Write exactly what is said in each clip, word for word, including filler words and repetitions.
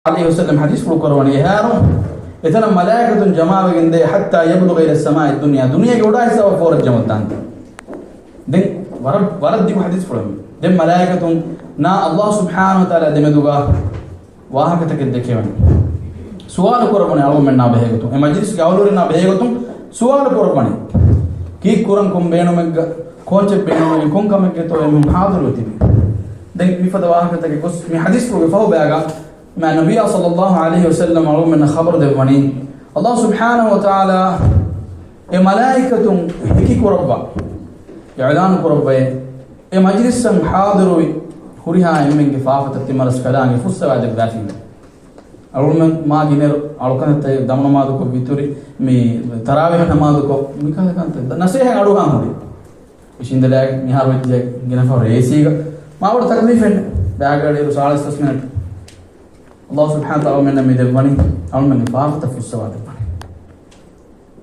ޢަލައިހި ވަސައްލަމް ޙަދީޘްފުޅު ކުރައްވަނީ އެހާރު، އެތަނަށް މަލާއިކަތުން ޖަމާވެގެންދޭ، حتى يبلغ إلى السماء الدنيا، ދުނިޔޭގެ އުޑާ ހިސާބަށް ފޯރަށް ޖަމަށްދާންތަ. ދެން ވަރަށް، ވަރަށް ދިގު ޙަދީޘްފުޅެއް. ދެން މަލާއިކަތުންނާ ﷲ ސުބްޙާނަހޫ ވަތަޢާލާ ދެމެދުގަ ވާހަކަތަކެއް ދެކެވަނީ. ސުވާލު ކުރައްވަނީ އަޅުގަނޑުމެންނާ ބެހޭގޮތުން، އެ މަޖިލިސްގެ އަހުލުވެރިންނާ ބެހޭގޮތުން ސުވާލު ކުރައްވަނީ. ކީއްކުރަން ކޮން ބޭނުމެއްގަ، ކޯޗެއް ބޭނުމެއް، ކޮން ކަމެއްގެތޯ އެމީހުން ޙާޟިރުވެ ތިބީ. ދެން މިފަދަ ވާހަކަތަކެއް ގޮސް މި ޙަދީޘްފުޅުގެ ފަހު ބަޔަކަށް މާތް ނަބިއްޔާ ޞައްލައްލާހު ޢަލައިހި ވަސައްލަމް އަޅުގަނޑުމެންނަށް ޚަބަރު ދެއްވަނީ، ﷲ ސުބްޙާނަހޫ ވަތަޢާލާ އެ މަލާއިކަތުން ހެކި ކުރައްވާ، އިޢުލާނު ކުރައްވައޭ، އެ މަޖިލިސްއަށް ޙާޟިރުވި ހުރިހާ އެންމެންގެ ފާފަތައް ތިމަރަސްކަލާނގެ ފުއްސަވާދެއްވާފީމެ. އަޅުގަނޑުމެން މާ ގިނައިރު އަޅުކަންތައް ދަމުނަމާދުކޮށް ވިތުރި މި ތަރާވީޙް ނަމާދުކޮށް މިކަހަލަ ކަންތައް ނަސޭހަ އަޑުއަހާ ހުރި. އިށީނދެލާ މިހާރު ވެއްޖެ ގިނަ ފަހަރު އޭސީގަ މާބޮޑު ތަކްލީފެއް ނެތް. ބާގަޑިއިރު ސާޅީސް ފަސް މިނެޓް. ﷲ ސުބްޙާނަހޫ ވަތަޢާލާ އަޅުމެންނަށް މި ދެއްވަނީ، އަޅުމެންގެ ފާފަތައް ފުއްސަވާ ދެއްވަނީ.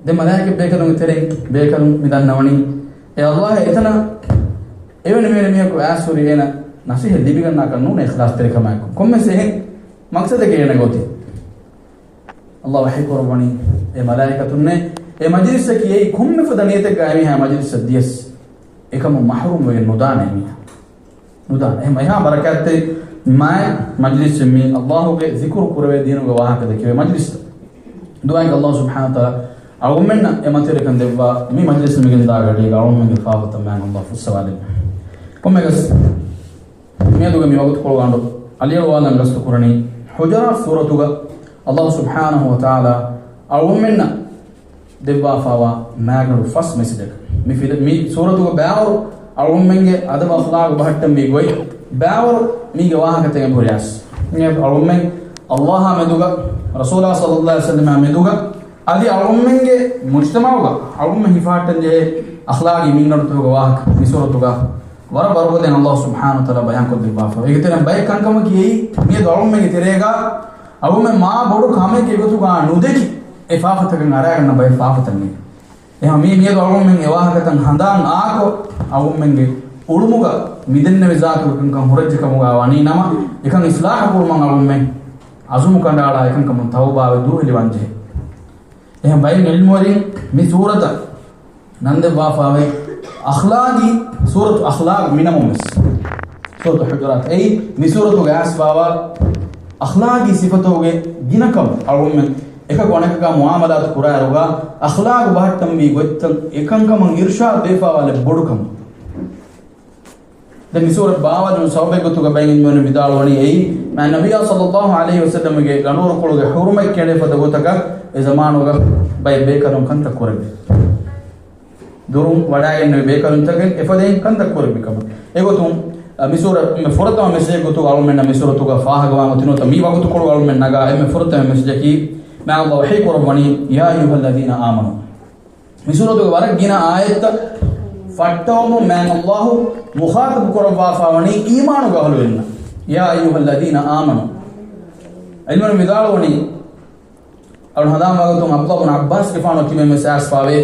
ދެން މަލާއިކަ ބޭކަލުންގެ ތެރެއިން ބޭކަލުން މި ދަންނަވަނީ، އޭ ﷲ އެތަނަށް އެވެނި މީރެއް މީހަކު އައިސް ހުރި އޭނަ ނަސޭހަ ލިބިގަންނާކަށް ނޫނޭ އިޚްލާޞްތެރިކަމާއެކު. ކޮންމެސް އެހެން މަޤްޞަދެއްގަ އޭނަ ގޮތީ. ﷲ ވަޙީ ކުރައްވަނީ، އޭ މަލާއިކަތުންނޭ، އެ މަޖިލިސްއަކީ އެއީ ކޮންމެ ފަދަ ނިޔަތެއްގަ އެމީހާ މަޖިލިސްއަށް ދިޔަސް އެކަމުން މަޙްރޫމް ވެގެން ނުދާނެ އެމީހާ. ނުދާނެ. އެހެން އެހާ ބަރަކާތްތެރި މާތް މަޖިލިސް މީ ﷲގެ ޒިކުރު ކުރެވޭ ދީނުގެ ވާހަކަ ދެކެވޭ މަޖިލިސް. ދުޢާއިން ﷲ ސުބްޙާނަހޫ ވަތަޢާލާ އަޅުގަނޑުމެންނަށް އެ މަތިވެރިކަން ދެއްވާ މި މަޖިލިސް މިގެންދާ ގަޑީގަ އަޅުގަނޑުމެންގެ ފާފަތައް މާތް ﷲ ފުއްސަވާދެއްވުން. ކޮންމެއަކަސް މިއަދުގެ މި ވަގުތުކޮޅުގަ އަޑު އަލިއަޅުވާލަން ގަސްތު ކުރަނީ ޙުޖުރާތު ސޫރަތުގަ ﷲ ސުބްޙާނަހޫ ވަތަޢާލާ އަޅުގަނޑުމެންނަށް ދެއްވާފާވާ މާގަނޑު ފަސް މެސެޖަކަށް. މި ފިލަ-، މި ސޫރަތުގެ ބައިވަރު އަޅުގަނޑުމެންގެ އަދަބު އަޚްލާގު ބަހައްޓަންވީ ގޮތް ބައިވަރު މީގެ ވާހަކަތައް އެބަހުރި އަސް. މިއަދު އަޅުގަނޑުމެން ﷲއާ މެދުގަ، ރަސޫލާ ޞައްލައްލާހު ޢަލައިހި ވަސައްލަމާ މެދުގަ، އަދި އަޅުގަނޑުމެންގެ މުޖްތަމަޢުގަ އަޅުގަނޑުމެން ހިފަހައްޓަންޖެހޭ އަޚްލާގީ މިންގަނޑުތަކުގެ ވާހަކަ މި ސޫރަތުގަ ވަރަށް ވަރުގަދައިން ﷲ ސުބްޙާނަހޫ ވަތަޢާލާ ބަޔާންކޮށްދެއްވާފަ. އޭގެ ތެރެއިން ބައެއް ކަންކަމަކީ އެއީ، މިއަދު އަޅުގަނޑުމެންގެ ތެރޭގަ އަޅުގަނޑުމެން މާ ބޮޑު ކަމެއް އެގޮތުގަ ނުދެކި، އެ ފާފަތަކަށް އަރާގަންނަ ބައެއް ފާފަތައް މީ. އެހެން މީ މިއަދު އަޅުގަނޑުމެން އެ ވާހަކަތައް ހަނދާން އާކޮށް، އަޅުގަނޑުމެންގެ އުޅުމުގަ މިދެންނެވި ޒާތުގެ ކަންކަން ހުރެއްޖެ ކަމުގަ ވަނީ ނަމަ، އެކަން އިޞްލާޙު ކުރުމަށް އަޅުގަނޑުމެން އަޒުމު ކަނޑައަޅާ އެކަންކަމުން ތައުބާވެ ދޫހެލިވާންޖެހޭ. އެހެން ބައެއް ޢިލްމުވެރިން މި ސޫރަތަށް ނަންދެއްވާފާވޭ އަޚްލާގީ ސޫރަތު އަޚްލާގް މިނަމުންވެސް. ސޫރަތު ޙުޖުރާތު އެއީ މި ސޫރަތުގަ އައިސްފާވާ އަޚްލާގީ ސިފަތަކުގެ ގިނަކަން. އަޅުގަނޑުމެން އެކަކު އަނެކަކާ މުޢާމަލާތު ކުރާއިރުގަ އަޚްލާގު ބަހައްޓަންވީ ގޮތްތައް އެކަންކަމަށް އިރުޝާދު ދީފާވާލެއް ބޮޑުކަމުން. ދެން މި ސޫރަތް ބާވާލުނު ސަބަބެއްގެ ގޮތުގަ ބައެއް ޢިލްމުވެރިން ވިދާޅުވަނީ އެއީ، މާތް ނަބިއްޔާ ޞައްލައްލާހު ޢަލައިހި ވަސައްލަމްގެ ގަނޑުވަރުކޮޅުގެ ޙުރުމަތް ކެނޑޭ ފަދަ ގޮތަކަށް އެ ޒަމާނުގަ ބައެއް ބޭކަލުން ކަންތައް ކުރެއްވި. ދުރުން ވަޑައިގެންނެވި ބޭކަލުންތަކެއް އެފަދައިން ކަންތައް ކުރެއްވި ކަމަށް. އެގޮތުން، އަ، މި ސޫރަ، މި ފުރަތަމަ މެސެޖެއް ގޮތުގަ އަޅުމެންނަށް މި ސޫރަތުގަ ފާހަގަވާން އޮތި ނުވަތަ މި ވަގުތުކޮޅު އަޅުމެން ނަގާ އެންމެ ފުރަތަމަ މެސެޖަކީ، މާތް ﷲ ވަޙީ ކުރައްވަނީ، يا أيها الذين آمنوا. މި ސޫރަތުގެ ވަރަށް ގިނަ އާޔަތްތައް ފައްޓަވަމުން މާތް ﷲ މުޚާޠަބު ކުރައްވާފާވަނީ އީމާނުގެ އަހުލުވެރިންނަށް. يا أيها الذين آمنوا. ޢިލްމުވެރިން ވިދާޅުވަނީ، އަޅު ހަނދާން ވާގޮތުން ޢަބްދުﷲ ބުން ޢައްބާސްގެފާނު ތިބެ މެސެޖް ފާވޭ.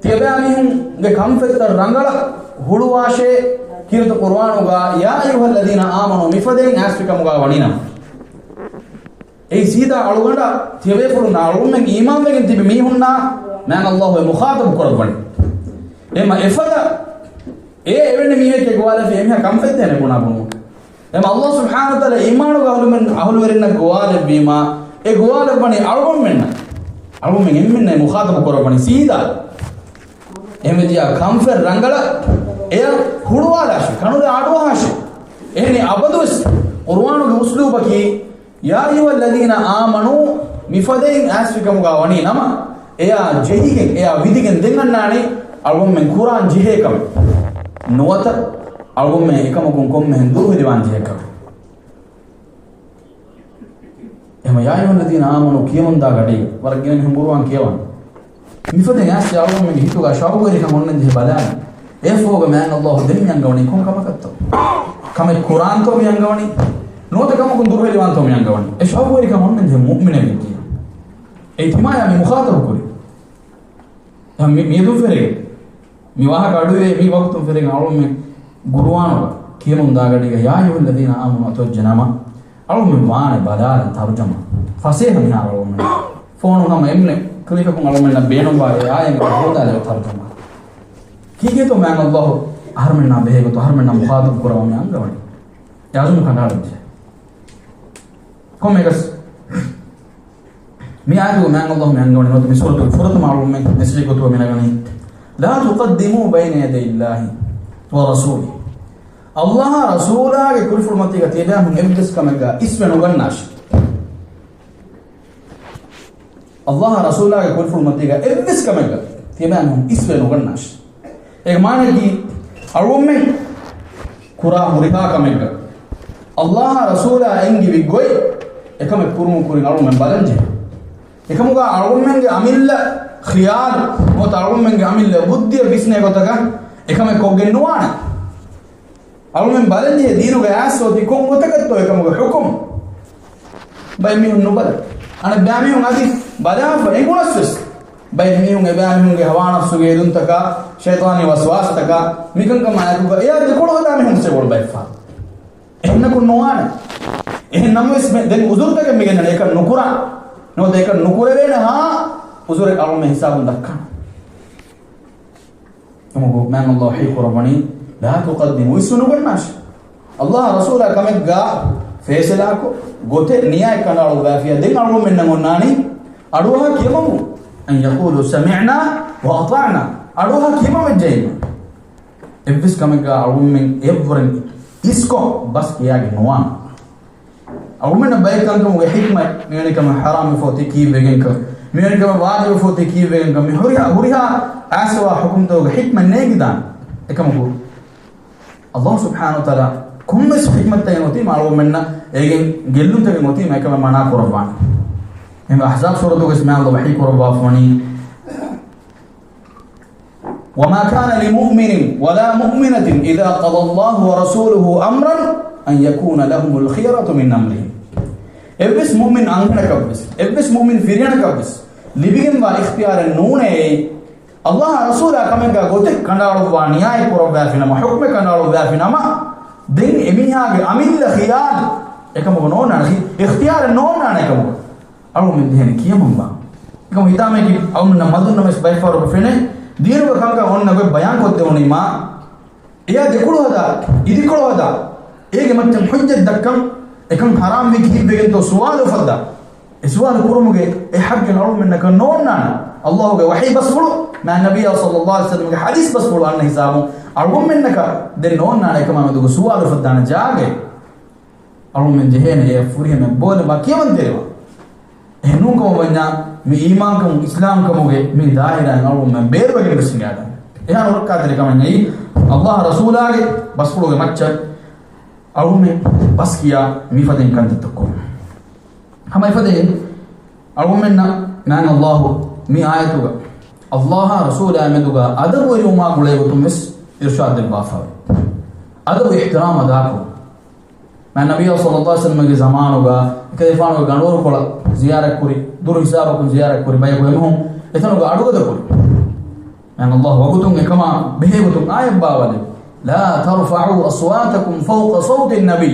ތިޔަބައިމީހުންގެ ކަންފަތްތައް ރަނގަޅަށް ހުޅުވާށޭ ކީރިތި ޤުރުއާނުގަ يا أيها الذين آمنوا މިފަދައިން އައިސްފި ކަމުގަ ވަނީނަމަ. އެއީ ސީދާ އަޅުގަނޑަށް ތިޔަބޭފުޅުންނާ އަޅުމެން އީމާންވެގެން ތިބި މީހުންނާ މާތް ﷲ އެ މުޚާޠަބު ކުރައްވަނީ. އެމަ އެފަދަ އެ އެވެނި މީހެކޭ ގޮވާލަފި އެމީހާ ކަންފަތް ދޭނެ ބުނާ ބުނުމުން. އެމަ ﷲ ސުބްޙާނަހޫ ވަތަޢާލާ އީމާނުގެ އަހުލުމެން، އަހުލުވެރިންނަށް ގޮވާލެއްވީމާ، އެ ގޮވާލެއްވަނީ އަޅުގަނޑުމެންނަށް. އަޅުގަނޑުމެން އެންމެންނަށް މުޚާޠަބު ކުރައްވަނީ ސީދާ. އެހެންވެއްޖިއްޔާ ކަންފަތް ރަނގަޅަށް އެޔަށް ހުޅުވާލާށޭ، ކަނުލާ އަޑުއަހާށޭ. އެހެނީ އަބަދުވެސް ޤުރުއާނުގެ އުސްލޫބަކީ يا أيها الذين آمنوا މިފަދައިން އައިސްފި ކަމުގަ ވަނީ ނަމަ، އެޔާ ޖެހިގެން، އެޔާ ވިދިގެން ދެން އަންނާނީ އަޅުގަނޑުމެން ކުރާން ޖެހޭ ކަމެއް ނުވަތަ، އަޅުގަނޑުމެން އެކަމަކުން ކޮންމެހެން ދުރުހެލިވާން ޖެހޭ ކަމެއް. އެހެމަ يا أيها الذين آمنوا ކިޔަމުންދާ ގަޑީގަ ވަރަށް ގިނަ މީހުން ބުރުވާން ކިޔަވާން. މިފަދައިން އައިސް އަޅުގަނޑުމެންގެ ހިތުގަ ޝައުގުވެރިކަން އޮންނަން ޖެހޭ ބަލާނެ. އެއަށްފަހުގަ މާތް ﷲ ދެން މި އަންގަވަނީ ކޮން ކަމަކަށްތޯ؟ ކަމެއް ކުރާންތޯ މި އަންގަވަނީ؟ ނުވަތަ ކަމަކުން ދުރުހެލިވާންތޯ މި އަންގަވަނީ؟ އެ ޝައުގުވެރިކަން އޮންނަން ޖެހޭ މުއުމިނެއް ވެއްޖިއްޔާ. އެ ތިމާޔާ މި މުޚާޠަބު ކުރީ. މި، މިއަދުން ފެރޭ. މި ވާހަކަ އަޑުއިވޭ މި ވަގުތުން ފެރޭ އަޅުމެން ޤުރުއާނުގަ ކިޔަމުންދާ ގަޑީގަ يا أيها الذين آمنوا އަތޮއްޖެ ނަމަ، އަޅުމެން ވާނެ ބަލާލަން ތަރުޖަމާ. ފަސޭހަ މިހާރު އަޅުމެން. ފޯނު ހަމަ އެންމެ ކްލިކަކުން އަޅުމެންނަށް ބޭނުންވާ އެ އާޔަތް ހޯދާލެވޭ ތަރުޖަމާ. ކީކޭތޯ މާތް ﷲ އަހަރުމެންނާ ބެހޭ ގޮތުން އަހަރުމެންނާ މުޚާޠަބު ކުރައްވާ މި އަންގަވަނީ؟ އެ އަޒުމު ކަނޑައަޅަންޖެހޭ. ކޮންމެއަކަސް މި އާޔަތުގަ މާތް ﷲ މި އަންގަވަނީ ނުވަތަ މި ސޫރަތުގެ ފުރަތަމަ އަޅުމެން މެސެޖެއް ގޮތުގަ މި ނަގަނީ، "لا تقدموا بين يدي الله ورسوله." ﷲ އާ ރަސޫލާގެ ކުރިފުޅުމަތީގަ ތިޔަބައިމީހުން އެއްވެސް ކަމެއްގަ އިސްވެ ނުގަންނާށި. ﷲ އާ ރަސޫލާގެ ކުރިފުޅުމަތީގަ އެއްވެސް ކަމެއްގަ ތިޔަބައިމީހުން އިސްވެ ނުގަންނާށި. އޭގެ މާނައަކީ އަޅުގަނޑުމެން ކުރާ ހުރިހާ ކަމެއްގަ ﷲ އާ ރަސޫލާ އެންގިވި ގޮތް އެކަމެއް ކުރުމުގެ ކުރިން އަޅުގަނޑުމެން ބަލަންޖެހޭ. އެކަމުގަ އަޅުގަނޑުމެންގެ އަމިއްލަ ޚިޔާލު ނުވަތަ އަޅުގަނޑުމެންގެ އަމިއްލަ ބުއްދިއަށް ވިސްނޭ ގޮތަކަށް އެކަމެއް ކޮށްގެން ނުވާނެ. އަޅުމެން ބަލަންޖެހޭ ދީނުގަ އައިސް އޮތީ ކޮން ގޮތަކަށްތޯ އެކަމުގެ ޙުކުމް. ބައެއް މީހުން ނުބަލަ. އަނެއް ބައިމީހުން އަދި ބަލާފަ އެނގުނަސްވެސް. ބައެއް މީހުން އެބައިމީހުންގެ ހަވާނަފްސުގެ އެދުންތަކާ، ޝައިޠާނީ ވަސްވާސްތަކާ، މިކަންކަމާއެކުގަ އެޔާ ދެކޮޅު ހަދާ މީހުން ސެބޮޅު ބައެއްފަހަރު. އެހެންނަކުން ނުވާނެ. އެހެން ނަމަވެސް މެ-، ދެން އުޒުރުތަކެއް މިގެންނަނީ އެކަން ނުކުރާ. ނުވަތަ އެކަން ނުކުރެވޭނެ ހާ އުޒުރެއް އަޅުމެ ހިސާބުން ދައްކާނެ. އެކަމަކު މާތް ﷲ ވަޙީ ކުރައްވަނީ، "لا تقدموا" އިސްވެ ނުގަންނާށި. ﷲ އާ ރަސޫލާ ކަމެއްގާ ފޭސަލާކޮށް، ގޮތެއް ނިޔާއެއް ކަނޑައަޅުއްވާފިޔާ ދެން އަޅުގަނޑުމެންނަށް އޮންނާނީ އަޑުއަހާ ކިޔަމަންވުން. "أن يقولوا سمعنا وأطعنا." އަޑުއަހާ ކިޔަމަން ވެއްޖެއްޔާ. އެއްވެސް ކަމެއްގާ އަޅުގަނޑުމެން އެއަށްވުރެން އިސްކޮށް ބަސް ކިޔާގެން ނުވާނެ. އަޅުގަނޑުމެންނަށް ބައެއް ކަންކަމުގެ ޙިކްމަތް، މިވެނި ކަމެއް ޙަރާމްވެފަ އޮތީ ކީއްވެގެންކަން، މިވެނި ކަމެއް ވާޖިބުވެފަ އޮތީ ކީއްވެގެންކަން، މި ހުރިހާ، ހުރިހާ އައިސްވާ ޙުކުމްތަކުގެ ޙިކްމަތް ނޭނގިދާނެ. އެކަމަކު، ﷲ ސުބްޙާނަހޫ ވަތަޢާލާ ކޮންމެސް ޙިކްމަތްތައް އޮތީމަ އަޅުގަނޑުމެންނަށް އޭގެން ގެއްލުންތަކެއް އޮތީމަ އެކަމެއް މަނާ ކުރައްވާނެ. އެހެންވެ އަޙްޒާބް ސޫރަތުގައި މާތް ﷲ ވަޙީ ކުރައްވާފަވަނީ، "وما كان لمؤمن ولا مؤمنة إذا قضى الله ورسوله أمرا أن يكون لهم الخيرة من أمرهم." އެއްވެސް މުއުމިން އަންހެނަކަށްވެސް، އެއްވެސް މުއުމިން ފިރިހެނަކަށްވެސް ލިބިގެންވާ އިޚްތިޔާރެއް ނޫނޭ، ﷲ އާ ރަސޫލާ ކަމެއްގާ ގޮތެއް ކަނޑައަޅުއްވާ ނިޔާއެއް ކުރައްވާފިނަމަ، ޙުކުމެއް ކަނޑައަޅުއްވާފިނަމަ، ދެން އެމީހާގެ އަމިއްލަ ޚިޔާލު އެކަމަކު ނޯންނާނެ، ޚި-، އިޚްތިޔާރެއް ނޯންނާނެ އެކަމަކު. އަޅުގަނޑުމެން ޖެހޭނެ ކިޔަމަންވާން. އެކަމަކު ހިތާމައަކީ އަޅުގަނޑުމެންނަށް މަދުންނަމަވެސް ބައެއްފަހަރަކު ފެނޭ، ދީނުގެ ކަންކަން އޮންނަ ގޮތް ބަޔާންކޮށްދެވުނީމާ، އެޔާ ދެކޮޅު ހަދާ، އިދިކޮޅު ހަދާ، އޭގެ މައްޗަށް ޙުއްޖަތް ދައްކަން، އެކަން ޙަރާމްވީ ކީއްވެގެންތޯ ސުވާލު އުފައްދާ. އެ ސުވާލު ކުރުމުގެ އެ ޙައްޤެއް އަޅުގަނޑުމެންނަކަށް ނޯންނާނެ. ﷲގެ ވަޙީ ބަސްފުޅު، މާތް ނަބިއްޔާ ޞައްލައްލާހު ޢަލައިހި ވަސައްލަމްގެ ޙަދީޘް ބަސްފުޅު އަންނަ ހިސާބުން އަޅުގަނޑުމެންނަކަށް ދެން ނޯންނާނެ އެކަމާ މެދުގަ ސުވާލު އުފައްދާނެ ޖާގައެއް. އަޅުގަނޑުމެން ޖެހޭނެ އެ ފުރިހަމަ ބޯލަ ބާ ކިޔަވަން ތެރެވާ. އެހެން ނޫންކަމަށް ވަންޏާ، މި އީމާންކަމުން އިސްލާމްކަމުގެ މި ދާއިރާއިން އަޅުގަނޑުމެން ބޭރުވެގެން ވެސް ހިނގާދާނެ. އެހާ ނުރައްކާތެރި ކަމެއް ނެތް. ﷲ ރަސޫލާގެ ބަސްފުޅުގެ މައްޗަށް އަޅުގަނޑުމެން ބަސް ކިޔާ މިފަދައިން ކަންތައްތައް ކުރުން. ހަމަ އެފަދައިން އަޅުގަނޑުމެންނަށް މާތް ﷲ މި އާޔަތުގަ ﷲ އާ ރަސޫލާ މެދުގަ އަދަބުވެރިވުމާ ގުޅޭ ގޮތުން ވެސް އިރުޝާދު ދެއްވާފައިވޭ. އަދަބު އިޙްތިރާމް އަދާކުރުން. މާތް ނަބިއްޔާ ޞައްލައްލާހު ޢަލައިހި ވަސައްލަމްގެ ޒަމާނުގަ އެކަލޭފާނުގެ ގަނޑުވަރުކޮޅަށް ޒިޔާރަތްކުރި، ދުރު ހިސާބަކުން ޒިޔާރަތްކުރި ބަޔަކު އެމީހުން އެތަނުގަ އަޑުގަދަކުރި. މާތް ﷲ ވަގުތުން އެކަމާ ބެހޭ ގޮތުން އާޔަތް ބާވާލެއްވި، "لا ترفعوا أصواتكم فوق صوت النبي."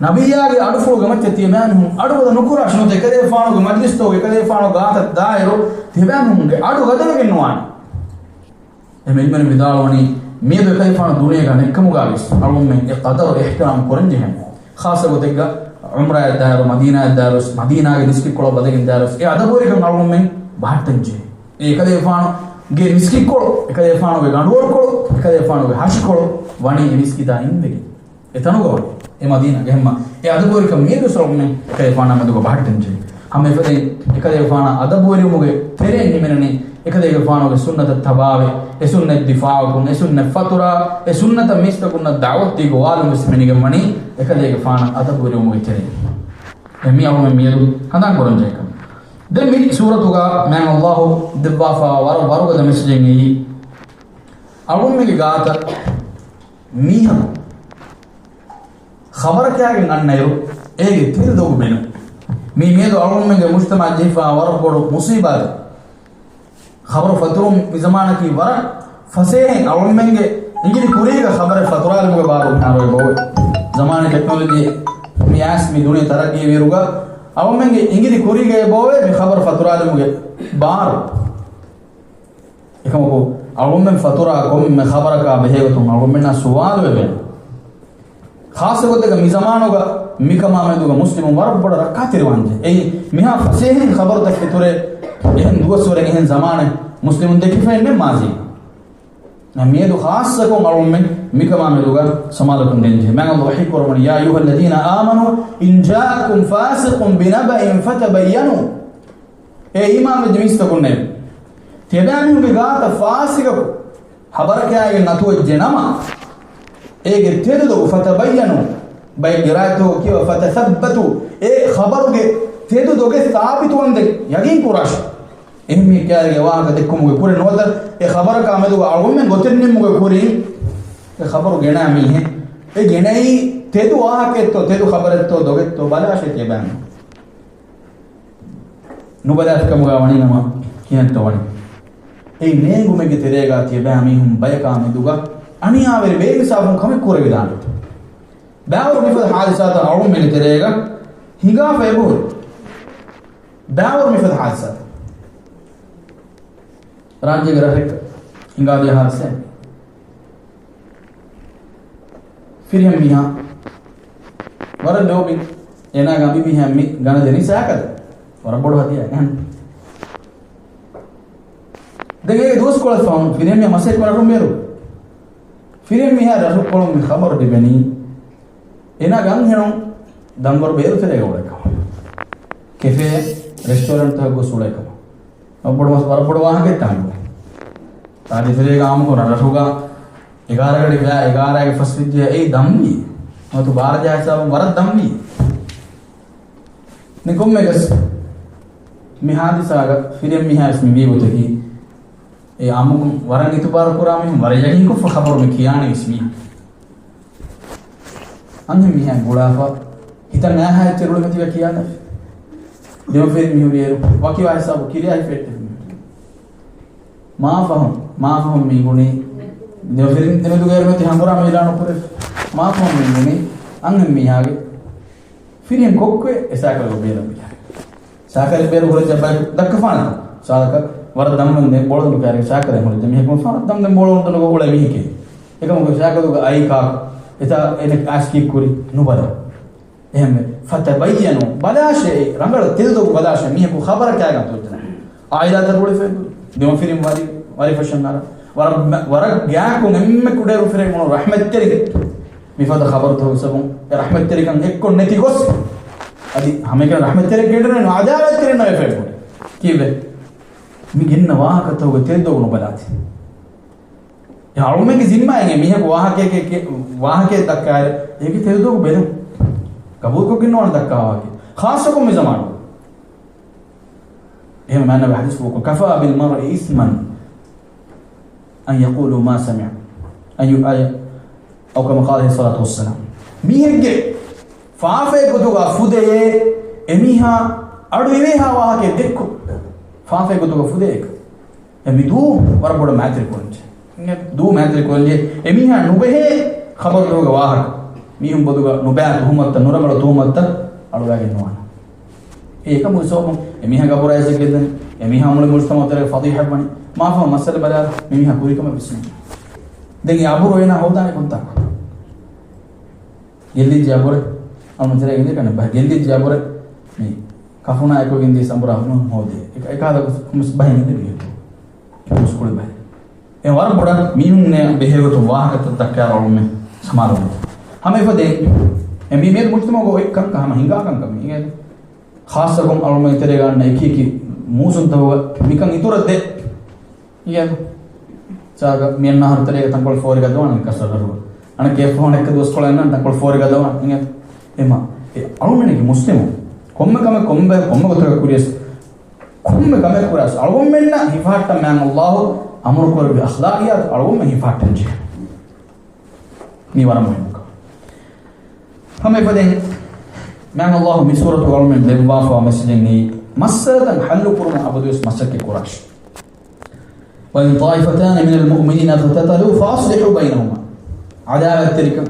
ނަބިއްޔާގެ އަޑުފުޅުގެ މައްޗަށް ތިޔަބައިމީހުން އަޑުގަދަ ނުކުރާށި، ނުވަތަ އެކަލޭފާނުގެ މަޖްލިސްތަކުގަ އެކަލޭފާނު ގާތަށް ދާއިރު ތިޔަބައިމީހުންގެ އަޑު ގަދަވެގެން ނުވާނެ. އެހެންވެ އިލްމުވެރިން ވިދާޅުވަނީ، މިއަދު އެކަލޭފާނު ދުނިޔޭގަ ނެތްކަމުގަ ވެސް އަޅުގަނޑުމެން އެ ޤަދަރު އިޙްތިރާމް ކުރަން ޖެހޭނެ. ޚާއްޞަ ގޮތެއްގަ ޢުމްރާއަށް ދާއިރު، މަދީނާއަށް ދާއިރު ވެސް، މަދީނާގެ މިސްކިތްކޮޅަށް ވަދެގެން ދާއިރު ވެސް، އެ އަދަބުވެރިކަން އަޅުގަނޑުމެން ބަހައްޓަން ޖެހޭ. އެ އެކަލޭފާނުގެ މިސްކިތްކޮޅު، އެކަލޭފާނުގެ ގަނޑުވަރުކޮޅު، އެކަލޭފާނުގެ ގަނޑުވަރުކޮޅު، އެކަލޭފާނުގެ ހަށިކޮޅު ވަނީ އެ މިސްކިތާ އިންވެގެން. އެތަނުގަ ވަނީ އެ މަދީނާގަ. އެހެންމަ އެ އަދަބުވެރިކަން މިއަދުވެސް އަޅުގަނޑުމެން އެކަލޭފާނާ މެދުގަ ބަހައްޓަން ޖެހޭ. ހަމަ އެފަދައިން އެކަލޭފާނާ އަދަބުވެރިވުމުގެ ތެރެއިން ހިމެނެނީ، އެކަލޭގެފާނުގެ ސުންނަތަށް ތަބާވެ، އެ ސުންނަތް ދިފާޢުކޮށް، އެ ސުންނަތް ފަތުރާ، އެ ސުންނަތަށް މީސްތަކުންނަށް ދަޢުވަތު ދީ ގޮވާލުން ވެސް ހިމެނިގެން ވަނީ އެކަލޭގެފާނަށް އަދަބުވެރިވުމުގެ ތެރެއިން. އެ މީ އަޅުގަނޑުމެން މިއަދު ހަނދާން ކުރަން ޖެހޭ ކަމެއް. ދެން މި ސޫރަތުގަ މާތް ﷲ ދެއްވާފައިވާ ވަރަށް ވަރުގަދަ މެސެޖެއް އެއީ، އަޅުގަނޑުމެންގެ ގާތަށް މީހަކު ޚަބަރަކާގެން އަންނައިރު، އޭގެ ތެރެ ދޮގު ބޭނުން. މީ މިއަދު އަޅުގަނޑުމެންގެ މުޖްތަމަޢަށް ޖެހިފައިވާ ވަރަށް ބޮޑު މުޞީބާތެއް. ޚަބަރު ފަތުރުން މި ޒަމާނަކީ ވަރަށް ފަސޭހައިން އަޅުގަނޑުމެންގެ އިނގިލި ކުރީގަ ޚަބަރެއް ފަތުރާލުމުގެ ބާރު މިހާރު އޮތް ބޮޑު. ޒަމާނީ ޓެކްނޮލޮޖީ މި އައިސް މި ދުނިޔެ ތަރައްގީ ވިއިރުގަ އަޅުމެންގެ އިނގިލި ކުރީގައި ބޯވޭ މި ޚަބަރު ފަތުރާލުމުގެ ބާރު. އެކަމަކު، އަޅުމެން ފަތުރާ ކޮންމެ ޚަބަރަކާ ބެހޭގޮތުން އަޅުމެންނާ ސުވާލު ވެވޭނެ. ޚާއްޞަ ގޮތެއްގަ މި ޒަމާނުގަ މިކަމާ މެދުގަ މުސްލިމުން ވަރަށް ބޮޑަށް ރައްކާތެރިވާންޖެ. އެއީ، މިހާ ފަސޭހައިން ޚަބަރުތަކެއް އިތުރޭ، އެހެން ދުވަސްވަރެއް އެހެން ޒަމާނެއް މުސްލިމުން ދެކިފައެއްނެއް މާޒީގަ. މިއަދު ޚާއްޞަކޮށް އަޅުމެން މިކަމާ މެދުގަ ސަމާލުކަން ދޭންޖެހޭ. މާތް ﷲ ވަޙީ ކުރައްވަނީ، يا أيها الذين آمنوا إن جاءكم فاسق بنبأ فتبينوا. އޭ އީމާންވެއްޖެ މީސްތަކުންނޭ! ތިޔަބައިމީހުންގެ ގާތަށް ފާސިގަކު ޚަބަރަކާއިގެން އަތުވެއްޖެ ނަމަ، އޭގެ ތެދު ދޮގު، فتبينوا، ބައެއްގެ ރާއްތަކު ކިޔަވާ فتثبتوا، އެ ޚަބަރުގެ ތެދު ދޮގެއް ސާބިތުވަންދެން ޔަގީންކުރާށި. އެހެން މީހެއް ކައިރީގެ ވާހަކަ ދެއްކުމުގެ ކުރިން ނުވަތަ އެ ޚަބަރަކާ މެދުގަ އަޅުގަނޑުމެން ގޮތެއް ނިންމުގެ ކުރިން އެ ޚަބަރު ގެނައި މީހެއް އެ ގެނައީ ތެދު ވާހަކައެއްތޯ، ތެދު ޚަބަރެއްތޯ، ދޮގެއްތޯ ބަލާށޭ ތިޔަބައިމީހުން. ނުބަލާފިކަމުގަ ވަނީ ނަމަ ކިހިނެއްތޯ ވަނީ؟ އެ ނޭނގުމެއްގެ ތެރޭގަ ތިޔަބައިމީހުން ބަޔަކާ މެދުގަ އަނިޔާވެރި ބޭއިންސާފުން ކަމެއް ކުރެވިދާނެ. ބައިވަރު މިފަދަ ހާދިސާތައް އަޅުގަނޑުމެންގެ ތެރޭގަ ހިނގާފަ އެބަހުރި. ބައިވަރު މިފަދަ ހާދިސާތައް. ރާއްޖޭގެ ރަށެއްގަ ހިނގާދިޔަ ހާދިސާއެއް. ފިރިހެން މީހާ ވަރަށް ލޯބި އޭނާގެ އަނބިމީހާ މި ގަނެދެނީ ސައިކަލެއް. ވަރަށް ބޮޑު ހަދިޔާ އެހެން. ދެން އޭގެ ދުވަސްކޮޅެއް ފަހުން ފިރިހެން މީހާ މަސައްކަތް ކުރަން ރަށުން ބޭރު. ފިރިހެން މީހާ ރަށުކޮޅުން މި ޚަބަރު ލިބެނީ އޭނާގެ އަންހެނުން ދަންވަރު ބޭރު ތެރޭގަ އުޅޭކަމަށް. ކެފޭ، ރެސްޓޯރެންޓްތަކަށް ގޮސް އުޅޭކަމަށް. ވަރަށް ބޮޑު މަސް، ވަރަށް ބޮޑު ވާހަކައެއް ތާނގު. ތާދި ތެރޭގަ އާއްމުކޮށް ރަށުގަ އެގާރަ ގަޑި ގާ އެގާރައިގެ ފަސް ވިއްޖެ އެއީ ދަންވީ. ނުވަތަ ބާރަ ޖަހާ ހިސާބުން ވަރަށް ދަންވީ. ނިކުންމެގަސް މި ހާދިސާގަ ފިރިހެން މީހާވެސް މިވީ ގޮތަކީ، އެ އާއްމުކޮށް ވަރަށް އިތުބާރު ކުރާ މީހުން ވަރަށް ޔަގީންކޮށްފަ ޚަބަރު މި ކިޔާނީ ވެސް މީހުން. އަންހެން މީހާ ގުޅާފަ ހިތަށް ނާހާ އެއްޗެއް ރުޅިފަ ތިބެ ކިޔާލަފި. ދެމަފިރިން މިހުރި އޭރު ވަކިވާ ހިސާބު ކިރިޔާ ހިފެއްޓެވި. މާ ފަހުން، މާ ފަހުން މީ ބުނީ، ދެމަފިރިން ދެމެދުގައި އެރުމަތި ހަނގުރާމަ އިލާނު ކުރެފި. މާ ފަހުން މީ ބުނީ، އަންހެން މީހާގެ ފިރިހެން ކޮއްކޮއެއް އެ ސައިކަލުގަ ބޭރަށް ބިލާ. ސައިކަލެއް ބޭރު ހުރެއްޖެ ބަޔަކު ދައްކަފާނެތަ؟ ސާދަކަ ވަރަށް ދަމުން ދެ ބޯޅަދުނޑު ކައިރި ސައިކަލެއް ހުރެއްޖެ މީހަކު ފަހަރަށް ދަމުން ދެ ބޯޅަދުނޑު އުޅޭ މީހެކޭ. އެކަމަކު ސައިކަލުގަ އައީ ކާކު؟ އެތާ އޭނަ އައިސް ކީއްކުރީ؟ ނުބަލާ. އެހެންވެ، ފަތަބައްޔަނޫ، ބަލާށޭ، ރަނގަޅަށް ތެދު ދޮގު ބަލާށޭ، މީހަކު ޚަބަރަކާގަން ތުއްތަނަ. އާއިލާތައް ރުޅިފައި، ދެމަފިރިން ވަރި، ވަރިފަށަށް އަރަ، ވަރަށް، ވަރަށް ގާތްކޮން އެންމެ ކުޑައިރު ފިރެއް މޮޅު ރަޙްމަތްތެރި. މިފަދަ ޚަބަރުތަކުގެ ސަބަބުން އެ ރަޙްމަތްތެރިކަން އެއްކޮށް ނެތި ގޮސް، އަދި ހަމައެކަނި ރަޙްމަތްތެރި ގެންނަ އަދާވަތްތެރިންނަށް ވެފައި ބުނެ. ކީއްވެ؟ މި ގެންނަ ވާހަކަތަކުގެ ތެދު ދޮގު ނުބަލާތި. އެ އަޅުމެންގެ ޒިންމާއެއް މީހަކު ވާހަކައެކެ، ވާހަކައެއް ދައްކާއިރު، އޭގެ ތެދު ދޮގު ބެލުން. ގަބޫލުކޮށްގެން ނުވާނެ ދައްކާ ވާހަކަ. ޚާއްޞަކޮށް މި ޒަމާނު. އެހެން މާނަ ވެ ޙަދީޘްފުޅުކޮށް، كفى بالمرء إثما أن يقول ما سمع. أن ي-، أن ي-، أو كما قال عليه الصلاة والسلام. މީހެއްގެ ފާފައެއް ގޮތުގަ ފުދެޔޭ، އެމީހާ އަޑު އިވޭހާ ވާހަކައެއް ދެއްކު. ފާފައެއް ގޮތުގަ ފުދޭ އެކަ. އެ މި ދޫ ވަރަށް ބޮޑަށް މައިތިރިކޮށްލި. ދޫ މައިތިރިކޮށްލި. އެމީހާ ނުބެހޭ ޚަބަރުތަކުގެ ވާހަކަ. މީހުން ބޮލުގަ ނުބައި ތުހުމަތުތައް، ނުރަނގަޅު ތުހުމަތުތައް އަޅުވައިގެން ނުވާނެ. އެ އެކަމުގެ ސަބަބުން އެމީހާ ގަބުރާ އިއްޒަތް ގެއްލެނީ. އެމީހާ މުޅި މުޖުތަމަޢު ތެރޭގަ ފަޟީޙަތް ވަނީ. މާފަހު މައްސަލަ ބަލާ މިމީހާ ކުރި ކަމެއް ވެސް ނެތް. ދެން އެ އަބުރު އޭނާ ހޯދާނެ ކޮންތާކު؟ ގެއްލިއްޖެ އަބުރެއް. އަޅުމެން ތެރޭގަ އިނދެ ކަން ބަހެއް ގެއްލިއްޖެ އަބުރެއް. މި ކަފުނާ އެކު ގެންދިޔަސް އަނބުރާ ހުން ހޯދޭ. އެކ-، އެކާލަ ކުމިސް ބަހެއް ނެތެ މީހަކު. މުސްކުޅި ބަހެއް. އެ ވަރަށް ބޮޑަށް މީހުންނޭ ބެހޭގޮތުން ވާހަކަތައް ދައްކާ އަޅުމެން ސަމާލުވުން. ހަމަ އެފަދަ އެ މީ މޭދު މުޖުތަމަޢުގަ އޮތް ކަންކަ ހަމަ ހިނގާ ކަންކަ މީ. ޚާއްޞަކޮށް އަޅުމެން ތެރޭގަ އަންނަ އެކި އެކި މޫސުންތަކުގަ މިކަން އިތުރަށް ދޭ. އިނގޭ. ސާގަ މިއަންނަ އަހަރު ތެރޭގަ ތަންކޮޅެއް ފޯރިގަދަވާނެ ކަސަލަރު. އަނެއް ކޭފަހުން އެއްކަ ދުވަސްކޮޅެއް އަންނަން ތަންކޮޅެއް ފޯރިގަދަވާނެ. އިނގޭ. އެމަ. އެ އަޅުމެންގެ މުސްލިމު. ކޮންމެ ކަމެއް ކޮންމެ، ކޮންމެ ގޮތަކަށް ކުރިޔަސް. ކޮންމެ ކަމެއް ކުރާސް. އަޅުގަނޑުމެންނަށް ހިފަހައްޓަން މާތް ﷲ އަމުރު ކުރެއްވި އަޚްލާޤިއްޔާތު އަޅުގަނޑުމެން ހިފަހައްޓަން ޖެހޭ. މީ ވަރަށް މުހިންމު ކަމެއް. ހަމަ އެފަދައިން މާތް ﷲ މި ސޫރަތު އަޅުމެން ދެއްވާފަ މެސެޖެއް ނެތް. މައްސަލަތައް ހައްލު ކުރުމަށް އަބަދުވެސް މަސައްކަތް ކުރާށި. وإن طائفتان من المؤمنين اقتتلوا فأصلحوا بينهما. އަދާވަތްތެރިކަން،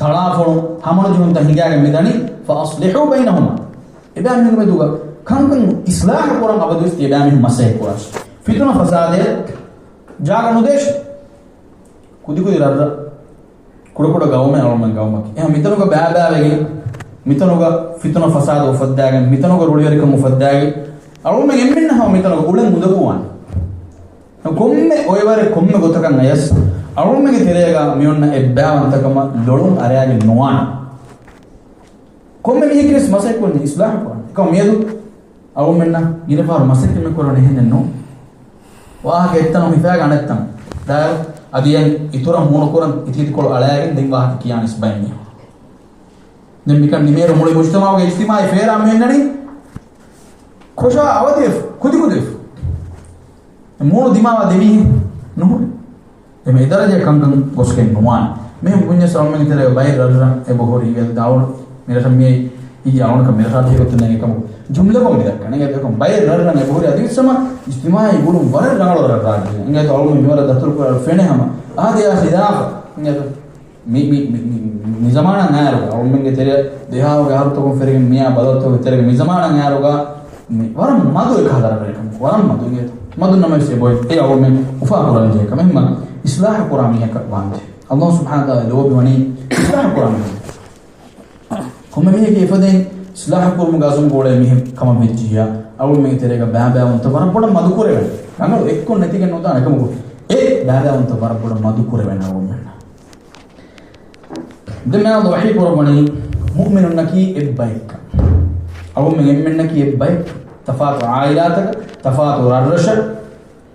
ތަޅާފޮޅު، ހަމަނުޖެހުންތައް ހިނގާގެން މިދަނީ. فأصلحوا بينهما. އެބައިމީހުންގެ މެދުގަ ކަންކަން އިސްލާހު ކުރަން އަބަދުވެސް ތިޔަބައިމީހުން މަސައްކަތް ކުރާށި. ފިތުނަ ފަސާދަޔަށް ޖާގަ ނުދޭށި. ކުދިކުދި ރަށްރަށް، ކުޑަކުޑަ ގައުމެއް އަޅުމެން ގައުމަކީ. އެހެން މިތަނުގަ ބައިބައިވެގެން، މިތަނުގަ ފިތުނަ ފަސާދަ އުފައްދާގެން، މިތަނުގަ ރުޅިވެރިކަން އުފައްދާގެން، އަޅުމެން އެންމެންނަށް ހަމަ މިތަނުގަ އުޅެން އުނދަގޫވާނެ. ކޮންމެ އޮއެވަރެއް ކޮންމެ ގޮތަކަށް އަޔަސް އަޅުމެންގެ ތެރޭގަ މިއޮންނަ އެއްބައިވަންތަކަމަށް ލޮޅުން އަރައިގެން ނުވާނެ. ކޮންމެ މީހެއްގެވެސް މަސައްކަތް ކުރަނީ އިސްލާހު ކުރަން. އެކަމަ މިއަދު އަޅުމެންނަށް ގިނަ ފަހަރު މަސައްކަތް މި ކުރަނީ އެހެންނެއް ނޫން. ވާހަކަ އެއްތަނަށް ހިފާގެން އަނެއްތަނަށް ދާއިރު އަދި އެން އިތުރަށް ހޫނުކުރަން އިތިއިތިކޮޅު އަޅައިގެން ދެން ވާހަކަ ކިޔާނީ އިސް ބައެއް މީހުން. ދެން މިކަން ނިމޭރު މުޅި މުޖްތަމަޢުގެ އިޖްތިމާޢީ ފޭރާ މި އިންނަނީ ކޮށާ އަވަދިވެފަ، ކުދިކުދިވެފަ. މޫނު ދިމާވާ ދެމީހެއް ނުހުރޭ. އެމެ އެދަރަޖަ ކަންކަން ގޮސްގެން ނުވާނެ. މި ބުންޏަސް އަޅުމެންގެ ތެރޭ ބައެއް ރަށްރަށް އެބަހުރި އިވެލް ދާވަޅު މިރަށަށް މިއައީ އިއްޔާ އަޅުންކަ މިރަށާ ދޭގޮތުން އެކަމު ޖުމްލަކޮށް މިދައްކަން. އެނގޭ އެކަމު ބައެއް ރަށްރަށް އެބަހުރި އަދިވެސް ހަމަ އިޖްތިމާޢީ ގުޅުން ވަރަށް ރަނގަޅު ރަށްރާއްޖެ. އެނގޭތޯ އަޅުމެން މިވަރަށް ދަތުރުކުރާ ފެނޭ ހަމަ. އާދެ އާ ޚިލާފަށް. އެނގޭތޯ މި، މި، މި، މި، މި ޒަމާނަށް އައިރުގަ، އަޅުމެންގެ ތެރެ ދެހާވަގެ އަހަރުތަކުން ފެރިގެން މިއާ ބަދަލުތަކުގެ ތެރޭގަ މި ޒަމާނަށް އައިރުގަ، މި ވަރަށް މަދު އެކަހަލަ ރަށްރަށް، ވަރަށް މަދު އިނގޭތޯ. މަދުން ނަމަވެސް އެބައޮތް އެ އަޅުމެން އުފާކުރަން ޖެހޭ ކަމެއް. އެހެންމަ އިސްލާހު ކުރާ މީހަކަށް ވާންޖެހޭ. އައްލާހު ސުބްޙާނަހު ވަތަޢާލާ ލޯބިވަނީ އިސްލާހު ކުރާ މީހަކަށް. ކޮންމެ މީހެކޭ އެފަދައިން އިސްލާހު ކުރުމުގެ އަޒުމް ގޯޅޭ މީހެއް ކަމަށް ވެއްޖިއްޔާ، އަޅުމެންގެ ތެރޭގަ ބައިބައިވަންތަ ވަރަށް ބޮޑަށް މަދުކުރެވޭނެ. ރަނގަޅު އެއްކޮށް ނެތިގެން ނުދާނެ ކަމަކު، އެ ބައިބައިވަންތަ ވަރަށް ބޮޑަށް މަދުކުރެވޭނެ އަޅުމެންނަށް. ދެން މިއަދު ވަޙީ ކުރައްވަނީ މުއުމިނުންނަކީ އެއްބައެއްކަން. އަޅުމެން އެންމެންނަކީ އެއްބައެއް. ތަފާތު ޢާއިލާތަކަށް، ތަފާތު ރަށްރަށަށް،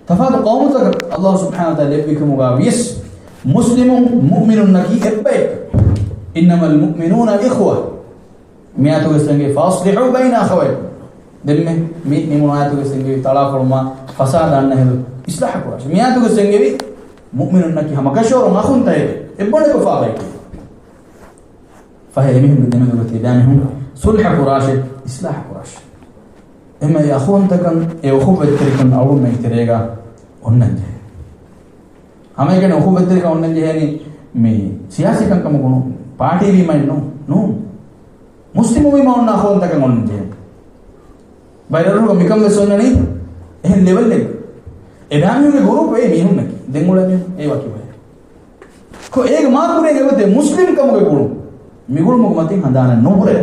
ތަފާތު ޤައުމުތަކަށް އައްލާހު ސުބްޙާނަހު ވަތަޢާލާ ލެއްވިކަމުގަ ވިޔަސް، މުސްލިމުން މުއުމިނުންނަކީ އެއްބައެއް. إنما المؤمنون إخوة. މިއާޔަތުގަ އެނގޭ، فأصلحوا بين أخويكم. ދެންމެ މި ނިމުނު އާޔަތުގަ އެނގެވި ތަޅާފޮޅުމާ ފަސާދަ އަންނަ ހިނދު އިސްލާހު ކުރާށި. މިއާޔަތުގަ އެނގެވި، މުއުމިނުންނަކީ ހަމަ ކަށަވަރުން އަޚުންތަކެކޭ، އެއްބޮޑެތި އުފާވަރެކޭ. ފަހެ އެމީހުންގެ ދެމެދުގަ ތިބޭ މީހުން ޞުލްޙަ ކުރާށޭ، އިސްލާހު ކުރާށޭ. އެހެންމަ އެ އަޚުވަންތަކަން، އެ އުޚުއްވަތްތެރިކަން އަޅުގަނޑުމެންގެ ތެރޭގަ އޮންނަންޖެހޭ. ހަމައެކަނި އުޚުއްވަތްތެރިކަން އޮންނަންޖެހޭނީ މި ސިޔާސީ ކަންކަމަކު ނޫން، ޕާޓީ ވީމައެއް ނޫން، ނޫން. މުސްލިމު ވީމަ އޮންނަ އަޚުވަންތަކަން އޮންނަންޖެހޭ. ބައެއް ރަށްރަށުގަ މިކަން ވެސް އޮންނަނީ އެހެން ލެވެލްއެއްގަ. އެބައިމީހުންގެ ގުރޫޕް އެއީ މީހުންނަކީ. ދެން އުޅޭ މީހުން އެއީ ވަކި ބައެއް. ކޮ އޭގެ މާކުރޭގެ އޮތޭ މުސްލިމް ކަމުގެ ގުޅުން. މި ގުޅުމުގެ މަތިން ހަނދާނެއް ނުހުރޭ.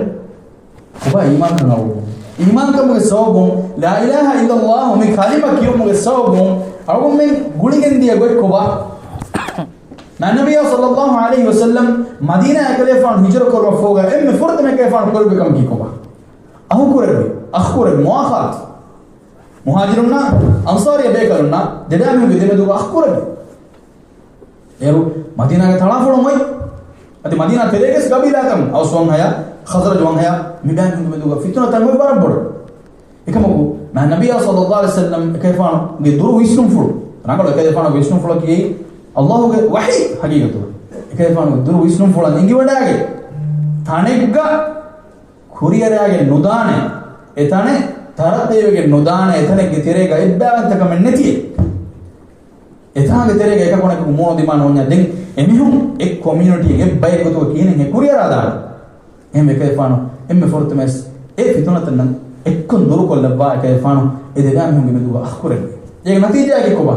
ކޮބާ އީމާންކަން އަޅުގަނޑު؟ އީމާންކަމުގެ ސަބަބުން، لا إله إلا الله މި ކަލިމަ ކިޔުމުގެ ސަބަބުން އަޅުގަނޑުމެން ގުޅިގެން ދިޔަ ގޮތް ކޮބާ؟ މާތް ނަބިއްޔާ ޞައްލައްލާހު ޢަލައިހި ވަސައްލަމް މަދީނާ އެކަލޭފާނު ހިޖުރަ ކުރުމަށްފަހުގަ އެންމެ ފުރަތަމަ އެކަލޭފާނު ކުރެއްވި ކަމަކީ ކޮބާ؟ އަޚުކުރެއްވި، އަޚުކުރެއްވި، މުއާޚާތު. މުހާޖިރުންނާ އަންޞާރީ ބޭކަލުންނާ ދެބައިމީހުންގެ ދެމެދުގަ އަޚުކުރެއްވި. އޭރު މަދީނާގެ ތަޅާފޮޅު އޮތް. އަދި މަދީނާ ތެރޭގެސް ގަބީލާތައް، އައުސް ވަންހަޔާ، ޚަޒްރަޖް ވަންހަޔާ، މި ބައިމީހުންގެ މެދުގަ ފިތުނަތައް އޮތް ވަރަށް ބޮޑަށް. އެކަމަކު، މާތް ނަބިއްޔާ ޞައްލައްލާހު ޢަލައިހި ވަސައްލަމް އެކަލޭފާނުގެ ދުރު ވިސްނުންފުޅު، ރަނގަޅު އެކަލޭފާނުގެ ވިސްނުންފުޅަކީ އައްލާހުގެ ވަޙީ ހަގީގަތުގަ. އެކަލޭފާނުގެ ދުރު ވިސްނުންފުޅަށް އެނގިވަޑައިގެން ތަނެއްގަ ކުރިއަރާގެން ނުދާނެ، އެތަނެއް ތަރައްޤީވެގެން ނުދާނެ، އެތަނެއްގެ ތެރޭގަ އެއްބައިވަންތަކަމެއް ނެތިއެއް. އެތާނގެ ތެރޭގަ އެކަކު އަނެކަކު މޫނު ދިމާ ނޯންޏާ ދެން އެމީހުން އެއް ކޮމިއުނިޓީއެއް އެއް ބައެއް ގޮތުގަ ކިހިނެއް ހޭ ކުރިއަރާދާނެ. އެހެންވެ އެކަލޭފާނު އެންމެ ފުރަތަމަވެސް އެ ފިތުނަތައް އެއްކޮށް ދުރުކޮށްލައްވާ އެކަލޭފާނު އެ ދެބައިމީހުންގެ މެދުގަ އަޚުކުރެއްވި. އޭގެ ނަތީޖާއަކީ ކޮބާ؟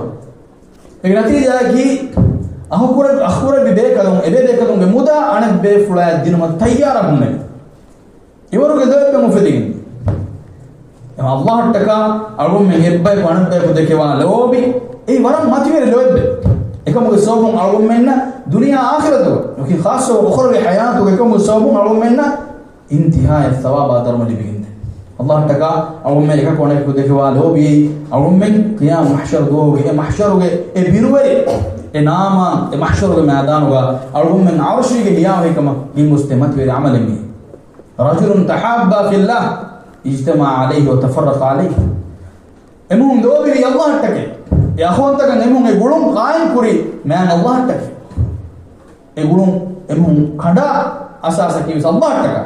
އޭގެ ނަތީޖާއަކީ އަޚުކުރެއް-، އަޚުކުރެއްވި ބޭކަލުން އެބޭބޭކަލުންގެ މުދާ އަނެއްބޭފުޅާއަށް ދިނުމަށް ތައްޔާރަށް ހުންނެވި. އިވަރުގެ ލޯތްބެއް އުފެދިގެން. އެމަ އައްލާހަށްޓަކާ އަޅުގަނޑުމެން އެއްބައެއް އަނެއްބަޔަކު ދެކެވާ ލޯބި، އެއީ ވަރަށް މަތިވެރި ލޯތްބެއް. އެކަމުގެ ސަބަބުން އަޅުގަނޑުމެންނަށް ދުނިޔެ އާޚިރަތުގަ، އޮކި، ޚާއްޞަ އުޚްރަވީ ޙަޔާތުގަ އެކަމުގެ ސަބަބުން އަޅުގަނޑުމެންނަށް އިންތިހާޔަށް ސަވާބާ ދަރުމަ ލިބިގެންދޭ. އައްލާހަށްޓަކާ އަޅުގަނޑުމެން އެކަކު އަނެކަކު ދެކެވާ ލޯބިއެއް، އަޅުގަނޑުމެން ޤިޔާމަ މަޙްޝަރު ދުވަހުގެ އެ މަޙްޝަރުގެ އެ ބިރުވެރި، އެ ނާމާ، އެ މަޙްޝަރުގެ މައިދާނުގަ އަޅުގަނޑުމެން ޢަރުޝީގެ ހިޔާވަހިކަމަށް ގެންގޮސްދޭ މަތިވެރި ޢަމަލެއް މީ. رجل تحابا في الله اجتمعا عليه وتفرقا عليه. އެމީހުން ލޯބިވީ އައްލާހަށްޓަކައި. އެ އަޚުވަންތަކަން އެމީހުން އެ ގުޅުން ޤާއިމް ކުރީ މާތް އައްލާހަށްޓަކައި. އެ ގުޅުން އެމީހުން ކަނޑާ އަސާސަކީ ވެސް އައްލާހަށްޓަކާ.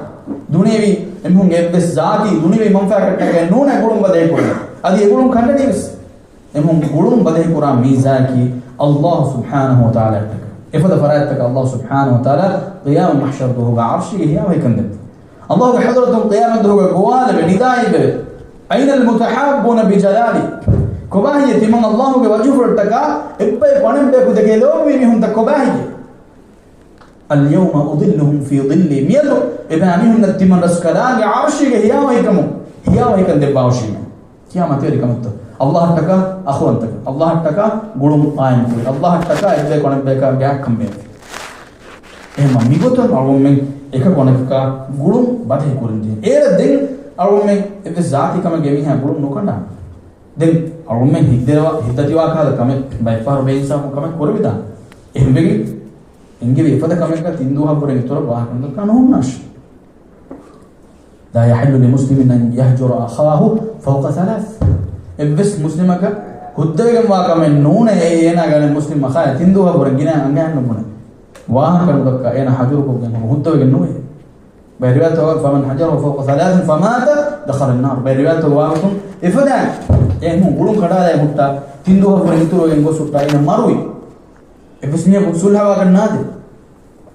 ދުނިޔެވީ އެމީހުންގެ އެއްވެސް ޒާތީ ދުނިޔެވީ މަންފާއަކަށްޓަކައި ނޫނޭ ގުޅުން ބަދަހި ކުރަނީ. އަދި އެ ގުޅުން ކަނޑަނީ ވެސް. އެމީހުން ގުޅުން ބަދަހި ކުރާ މީޒާއަކީ އައްލާހު ސުބްޙާނަހު ވަތަޢާލާއަށްޓަކާ. އެފަދަ ފަރާތްތަކަށް އައްލާހު ސުބްޙާނަހު ވަތަޢާލާ ޤިޔާމަ މަޙްޝަރު ދުވަހުގަ ޢަރުޝީގެ ހިޔާވަހިކަން ދެއްވޭ. އައްލާހުގެ ޙަޟްރަތުން ޤިޔާމަތް ދުވަހުގަ ގޮވާލެވޭ، ނިދާއެއް ދެވޭ. أين المتحابون بجلالي؟ ކޮބާހެއްޔޭ ތިމަން އައްލާހުގެ ވަޖުހުފުޅަށްޓަކާ އެއްބަޔަކު އަނެއްބަޔަކު ދެކެ ލޯބިވި މީހުންތައް ކޮބާހެއްޔޭ؟ اليوم أظلهم في ظلي. މިއަދު އެބައިމީހުންނަށް ތިމަން ރަސްކަލާނގެ ޢަރުޝީގެ ހިޔާވަހިކަމުން، ހިޔާވަހިކަން ދެއްވާހުށީމޭ. ކިޔާމަތެރިކަމަށްތޯ؟ އައްލާހަށްޓަކާ އަޚުވަންތަކަށް، އައްލާހަށްޓަކާ ގުޅުން ޤާއިމްކުރި، އައްލާހަށްޓަކާ އެއްބަޔަކު އަނެއްބަޔަކާ ގާތްކަން ބޭނުން. އެހެންމަ މިގޮތުން އަޅުގަނޑުމެން އެކަކު އަނެކަކާ ގުޅުން ބަދަހި ކުރަން ޖެހޭ. އޭރަށް ދެން އަޅުގަނޑުމެން އެއްވެސް ޒާތީ ކަމެއްގަ އެމީހާ ގުޅުން ނުކަނޑާނެ. ދެން އަޅުގަނޑުމެން ހިތްދަތިވާ ކަހަލަ ކަމެއް ބައެއްފަހަރު ބޭއިންސާފު ކަމެއް ކުރެވިދާނެ. އެހެންވެގެން އެނގެވި އެފަދަ ކަމެއްގަ ތިން ދުވަހަށްވުރެ އިތުރަށް ވާހަކަ ނުދައްކާ ނޯންނާށި. لا يحل لمسلم أن يهجر أخاه فوق ثلاث. އެއްވެސް މުސްލިމަކަށް ހުއްދަވެގެންވާ ކަމެއް ނޫނޭ އޭނާގެ އަނެއް މުސްލިމް އަޚާއާ ތިން ދުވަހަށްވުރެ ގިނަ އަނގައިން ނުބުނެ. ވާހަކަ ނުދައްކާ އޭނާ ހަޖުރުކޮށްގެން ހުއްދަވެގެން ނުވޭ. ބައެއް ރިވާޔަތުގަ فمن هجره فوق ثلاث فمات دخل النار. ބައެއް ރިވާޔަތުގަ ވާގޮތުން އެފަދައިން އެ މީހުން ގުޅުން ކަނޑާލައި ހުއްޓާ، ތިން ދުވަހަށްވުރެ އިތުރުވެގެން ގޮސް ހުއްޓާ އޭނާ މަރުވި. އެއްވެސް މީހަކު ސުލްހަވާކަށް ނާދޭ.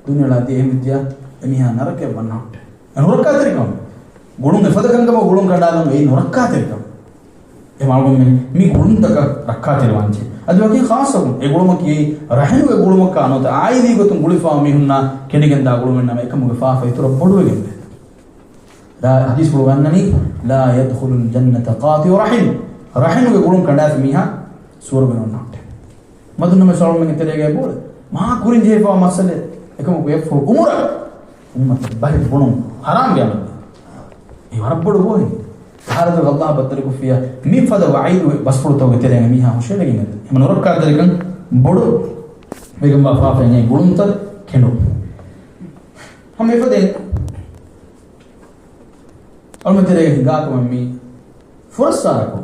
ދުނިޔެއަށް އަދި އެހެން ވިއްޔާ އެމީހާ ނަރަކަޔަށް ވަންނަ ހުއްޓޭ. އެ ނުރައްކާތެރިކަމެއް. ގުޅުން އެފަދަ ކަންކަމަށް ގުޅުން ކަނޑާލުން އެއީ ނުރައްކާތެރިކަމެއް. އެ މައުމޫމެން މި ގުޅުންތަކަށް ރައްކާތެރިވާންޖެ. އަދި ވަކިން ޚާއްޞަކޮށް އެ ގުޅުމަކީ ރަޙިމުގެ ގުޅުމަކާ ނުވަތަ އާއިލީ ގޮތުން ގުޅިފައިވާ މީހުންނާ ކެނޑިގެންދާ ގުޅުމެއް ނަމަ އެކަމުގެ ފާފަ އިތުރަށް ބޮޑުވެގެންދޭ. ލާ، ޙަދީޘްފުޅުގަ އަންނަނީ، لا يدخل الجنة قاطع رحم. ރަޙިމުގެ ގުޅުން ކަނޑާފި މީހާ ސުވަރުގެ ނޯންނާނެ. މަދުން ނަމަ ސަލަމެންގެ ތެރޭގައި ބޯޅެ. މާ ކުރިން ޖެހިފައިވާ މައްސަލައެއް. އެކަމަކު އެއްފަހު އުމުރަށް އުއްމަތަށް ބަހެއް ބުނުން ޙަރާމް ގެ އަމަލެއް. އެ ވަރަށް ބޮޑު ގޯހެއް. އަހަރަދު އައްލާހް ބައްދަލުކޮށްފިއްޔާ މިފަދަ ވަޢީދު ބަސްފުޅުތަކުގެ ތެރޭގަ މީހާ ހުށައެޅިގެން އެދެން. އެހެން ނުރައްކާތެރިކަން ބޮޑު ވެގެންވާ ފާފައިން އެ ގުޅުންތައް ކެނޑުން. ހަމަ އެފަދައިން އަޅުމެ ތެރޭގަ ހިނގާކަމަށް މީ ފުރައްސާރަކު.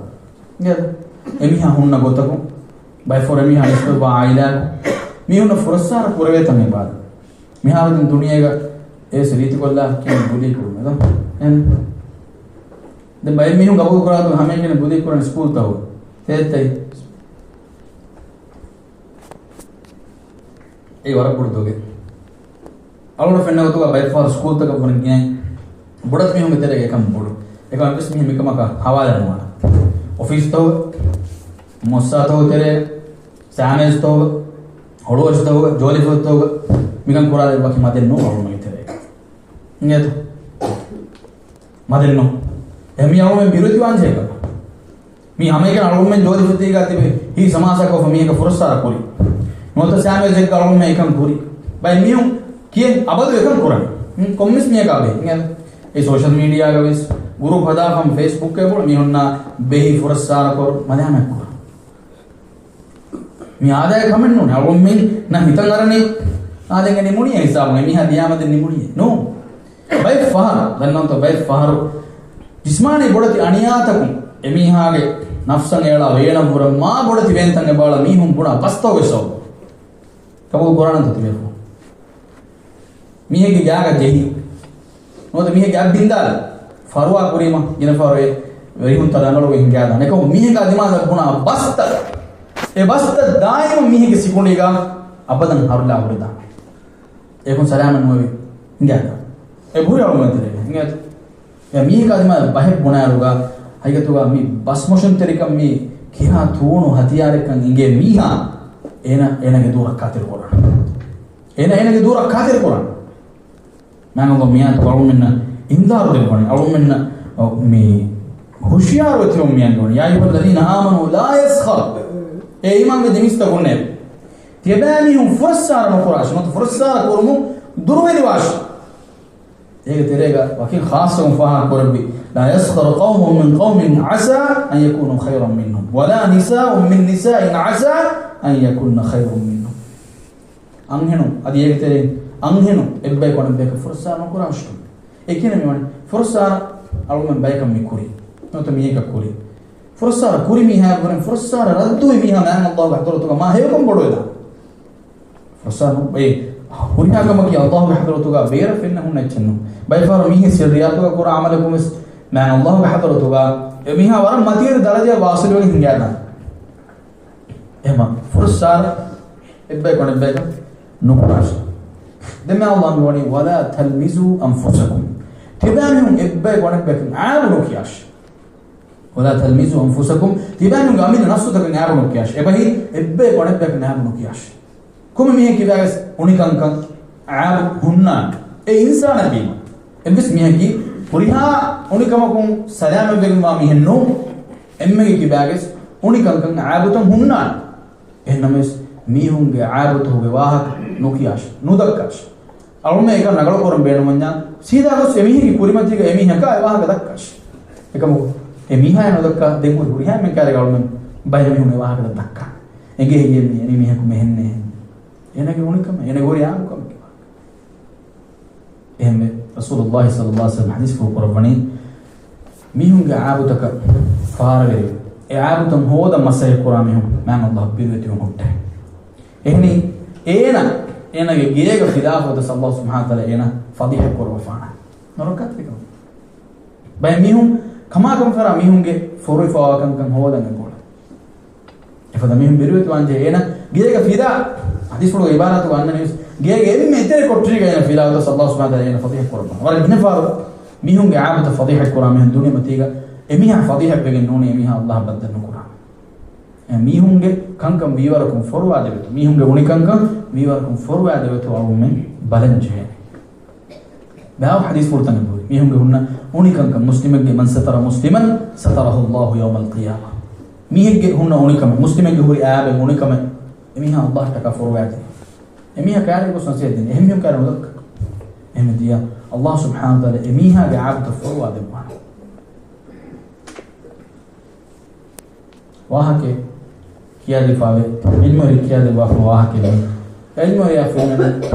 އެމީހާ ހުންނަ ގޮތަކު، ބައެއް ފަހަރު އެމީހާ ނިސްބަތްވާ އާއިލާއަކު، މީހުންނަށް ފުރައްސާރަ ކުރެވޭތަން އެބާދަ. މިހާރު ދެން ދުނިޔޭގަ އޭސް ރީތިކޮށްލާ ކިޔަން ބުލީ ކުރުމެއް ދޯ. އެހެން. ދެން ބައެއް މީހުން ގަބޫލު ކުރާ ހަމައެކަނި ބުލީ ކުރަން ސްކޫލްތަކު. ތޭތައި. އެއީ ވަރަށް ބޮޑު ދޮގެއް. އަޅުގަނޑު ފެންނަ ގޮތުގަ ބައެއް ފަހަރު ސްކޫލްތަކަށް ވަނީ ގިނައިން ބޮޑެތި މީހުންގެ ތެރޭގަ އެކަން ބޮޑު. އެކަމަކު އެއްވެސް މީހެއް މިކަމަކަށް ހަވާލެއް ނުވާނެ. އޮފީސްތަކުގަ، މުއައްސަސާތަކުގެ ތެރޭ، ސާމޭޒްތަކުގަ، ހޮޅުއައިސްތަކުގަ، ޖޯލިފަދަތަކުގަ މިކަން ކުރާ ވަކި މަދެއް ނޫން އަޅުގަނޑުމެންގެ ތެރޭގަ. އިނގޭތަ؟ މަދެއް ނޫން. އެހެން މީ އަޅުގަނޑުމެން ބިރުވެތިވާންޖެހޭ ކަމެއް. މީ ހަމައެކަނި އަޅުގަނޑުމެން ޖޯލިފަދައިގަ ތިބެ ހިތް ސަމާސާކޮށްފަ މީހަކަށް ފުރައްސާރަ ކުރި. ނުވަތަ ސާމޭޒެއްގަ އަޅުގަނޑުމެން އެކަން ކުރި. ބައެއް މީހުން ކިޔެން އަބަދު އެކަން ކުރަނީ. ހުން، ކޮންމެސް މީހަކާ ބެހޭ. އެ ސޯޝަލް މީޑިއާގަ ވެސް ގުރޫޕް ހަދާފަ ފޭސްބުކްގައި ބޮޑަށް މީހުންނާ ބެހި ފުރައްސާރަ ކޮށް މަލާމަތް ކުރަން. މި އާދައިގެ ކަމެއް ނޫން. އަޅުގަނޑުމެންނަށް ހިތަށް އަރަނީ އާދައިގެ ނިމުނީ ހިސާބުން. އެމީހާ ދިޔާމަދެއް ނިމުނީ. ނޫން. ބައެއް ފަހަރު، ދަންނަވަންތޯ، ބައެއް ފަހަރު ޖިސްމާނީ ބޮޑެތި އަނިޔާތަކުން އެމީހާގެ ނަފްސަށް އެޅާ ވޭނަށްވުރެ މާ ބޮޑެތި ވޭންތައް އެބައަޅާ މީހުން ބުނާ ބަސްތަކުގެ ސަބަބުން. ގަބޫލު ކުރާނަންތޯ ތިބޭފުޅުން؟ މީހެއްގެ ގާގަ ޖެހި. ނުވަތަ މީހެއްގެ އަތް ބިންދާލަ. ފަރުވާ ކުރީމަ ގިނަ ފަހަރު އެ ވެރިހުންތައް ރަނގަޅުވެ ހިނގާދާނެ. އެކަމު މީހެއްގެ ދިމާލަށް ބުނާ ބަސްތައް، އެ ބަސްތައް ދާއިމަށް މީހެއްގެ ސިކުނޑީގަ އަބަދަން ހަރުލާ ހުރެދާނެ. އެކުން ސަލާމަތް ނުވެވި ހިނގާދާނެ. އެ ބުރި އަޅުގަނޑު ތެރޭގަ ހިނގޭތަ؟ އެ މީހަކާ ދިމާލަށް ބަހެއް ބުނާއިރުގަ ހަގީގަތުގަ މި ބަސްމޮށުންތެރިކަން މީ ކިހާ ތޫނު ހަތިޔާރެއްކަން އިނގޭ މީހާ އޭނަ، އޭނަގެ ދޫ ރައްކާތެރި ކުރާނެ. އޭނަ، އޭނަގެ ދޫ ރައްކާތެރި ކުރާނެ. މާތް ﷲ މިއާއެކު އަޅުގަނޑުމެންނަށް އިންޒާރު ދެއްވަނީ. އަޅުގަނޑުމެންނަށް މި ހުޝިޔާރުވެ ތިބެވުން މި އަންގަވަނީ. يا أيها الذين آمنوا لا يسخر. އޭ އީމާންވި ދެމީސްތަކުންނޭވެ! ތިޔަބައިމީހުން ފުރައްސާރަ ނުކުރާށި. ނުވަތަ ފުރައްސާރަ ކުރުމުން ދުރުވެލިވާށި. އޭގެ ތެރޭގަ ވަކިން ޚާއްޞަކޮށް ފާހަގަ ކުރެއްވި، لا يسخر قوم من قوم عسى أن يكونوا خيرا منهم ولا نساء من نساء عسى أن يكن خيرا منهم. އަންހެނުން އަދި އޭގެ ތެރެއިން އަންހެނުން އެއްބަޔަކު އަނެއްބަޔަކަށް ފުރައްސާރަ ނުކުރާށި. އެ ކިޔަނީ މިވަނީ ފުރައްސާރަ އަޅުގަނޑުމެން ބަޔަކަށް މި ކުރީ. ނުވަތަ މީހަކަށް ކުރީ. ފުރައްސާރަ ކުރި މީހާއަށްވުރެން ފުރައްސާރަ ރައްދުވި މީހާ މާތް ﷲގެ ޙަޟްރަތުގަ މާ ހެޔޮކަން ބޮޑުވެދާނެ. ފުރައްސާރަ ނު، އެ ހުރިހާ ކަމަކީ ﷲގެ ޙަޟްރަތުގަ ބޭރަށް ފެންނަ ހުންނަ އެއްޗެއް ނޫން. ބައެއް ފަހަރު މީހެއް ސިއްރިއްޔާތުގަ ކުރާ ޢަމަލަކުން ވެސް މާތް ﷲގެ ޙަޟްރަތުގަ އެ މީހާ ވަރަށް މަތިވެރި ދަރަޖައަށް ވާޞިލުވެގެން ހިނގާދާނެ. އެހެންމަ ފުރައްސާރަ އެއްބަޔަކު އަނެއްބަޔަކަށް ނުކުރާށި. ދެން މާތް ﷲ މިވަނީ، ولا تلمزوا أنفسكم. ތިބާމީހުން އެއްބަޔަކު އަނެއްބަޔަކަށް އައިބު ނުކިޔާށި. ولا تلمزوا أنفسكم، ތިބާމީހުންގެ އަމިއްލަ ނަފްސުތަކަށް އައިބު ނުކިޔާށި. އެބަހީ އެއްބަޔަކު އަނެއްބަޔަކަށް އައިބު ނުކިޔާށި. ކޮންމެ މީހެއް ކިބާގެސް އުނިކަންކަން އައިބު ހުންނާނެ. އެ އިންސާނާ ވީމަ. އެއްވެސް މީހަކީ ހުރިހާ އުނިކަމަކުން ސަލާމަތްވެގެންވާ މީހެއް ނޫން. އެންމެގެ ކިބާގެސް އުނިކަންކަން އައިބުތައް ހުންނާނެ. އެހެންނަމަވެސް، މީހުންގެ އައިބުތަކުގެ ވާހަކަ ނުކިޔާށި، ނުދައްކާށި. އަޅުމެ އެކަން ނަގަޅުކުރަން ބޭނުމަންޏާ، ސީދާ ގޮސް އެމީހެއްގެ ކުރިމަތީގަ އެމީހަކާ އެ ވާހަކަ ދައްކާށި. އެކަމަކު، އެމީހާޔަށް ނުދައްކާ، ދެން ހުރި ހުރިހާ އެންމެން ކާރިގަ އަޅުމެން ބައެއް މީހުން އެ ވާހަކަ ދައްކާ. އެނގޭ ހެއްޔޭ މީ، އެމީހަކު މެހެންނޭ. އޭނަގެ އުނިކަމެއް، އޭނަގެ ހުރި އާންމުކަމެއް. އެހެންވެ، ރަސޫލުﷲ ޞައްލަﷲ ޢަލައިހި ވަސައްލަމަ ޙަދީޘްފުޅު ކުރައްވަނީ، މީހުންގެ އާބުތަކަށް ފާރަވެރިވެ، އެ އާބުތައް ހޯދަން މަސައްކަތް ކުރާ މީހުން މާތް ﷲ ބިރުވެތިވެ ހުއްޓޭ. އެހެނީ، އޭނަ، އޭނަގެ ގޭގަ ޚިލާފަށް ވެސް ﷲ ސުބްޙާނަހޫ ވަތަޢާލާ އޭނަ ފަޟީޙަތް ކުރައްވާފާނެ. ނުރައްކާތެރިކަމެއް. ބައެއް މީހުން ކަމާކަން ފަރާ މީހުންގެ ފޮރުވިފަވާ ކަންކަން ހޯދަން އެނގުން. އެފަދަ މީހުން ބިރުވެތިވާންޖެހޭ އޭނަ ގޭގަ ފިލާ، ޙަދީޘްފުޅުގެ ޢިބާރާތުގަ އަންނަނީވެސް، ގޭގެ އެންމެ އެތެރެ ކޮޓަރީގަ އޭނަ ފިލާވަތަށް ﷲ ސުބްޙާނަހޫ ވަތަޢާލާ އޭނަ ފަޟީޙަތް ކުރައްވާ. ވަރަށް ގިނަ ފަހަރު މީހުންގެ އާބުތައް ފަޟީޙަތް ކުރާ މީހުން ދުނިޔެމަތީގަ އެމީހާ ފަޟީޙަތްވެގެން ނޫނީ، އެމީހާ ﷲ ބައްދަލު ނުކުރާ. އެ މީހުންގެ ކަންކަން ވީވަރަކުން ފޮރުވާދެވޭތޯ، މީހުންގެ އުނިކަންކަން ވީވަރަކުން ފޮރުވާދެވޭތޯ އަޅުމެން ބަލަން ޖެހޭނެ. ބާވަ ޙަދީޘްފުޅުތަކެއް ހުރި. މީހުންގެ ހުންނަ އުނިކަންކަން، މުސްލިމެއްގެ، "من ستر مسلما ستره الله يوم القيامة." މީހެއްގެ ހުންނަ އުނިކަމެއް، މުސްލިމެއްގެ ހުރި އާބެއް، އުނިކަމެއް، އެމީހާ ﷲ ޓަކާ ފޮރުވާދޭ. އެމީހާ ކާރި ގޮސް ނަސޭހަތް ދޭނެ. އެހެން މީހުން ކާރި ނުދައްކާ. އެހެން ދިޔަ ﷲ ސުބްޙާނަހޫ ވަތަޢާލާ އެމީހާގެ އާބުތައް ފޮރުވާ ދެއްވާނެ. ވާހަކައެއް ކިޔާދީފާވޭ. ޢިލްމުވެރި ކިޔާދެއްވާފަ ވާހަކައެއް. ޢިލްމުވެރިޔާ ފެންނަނީ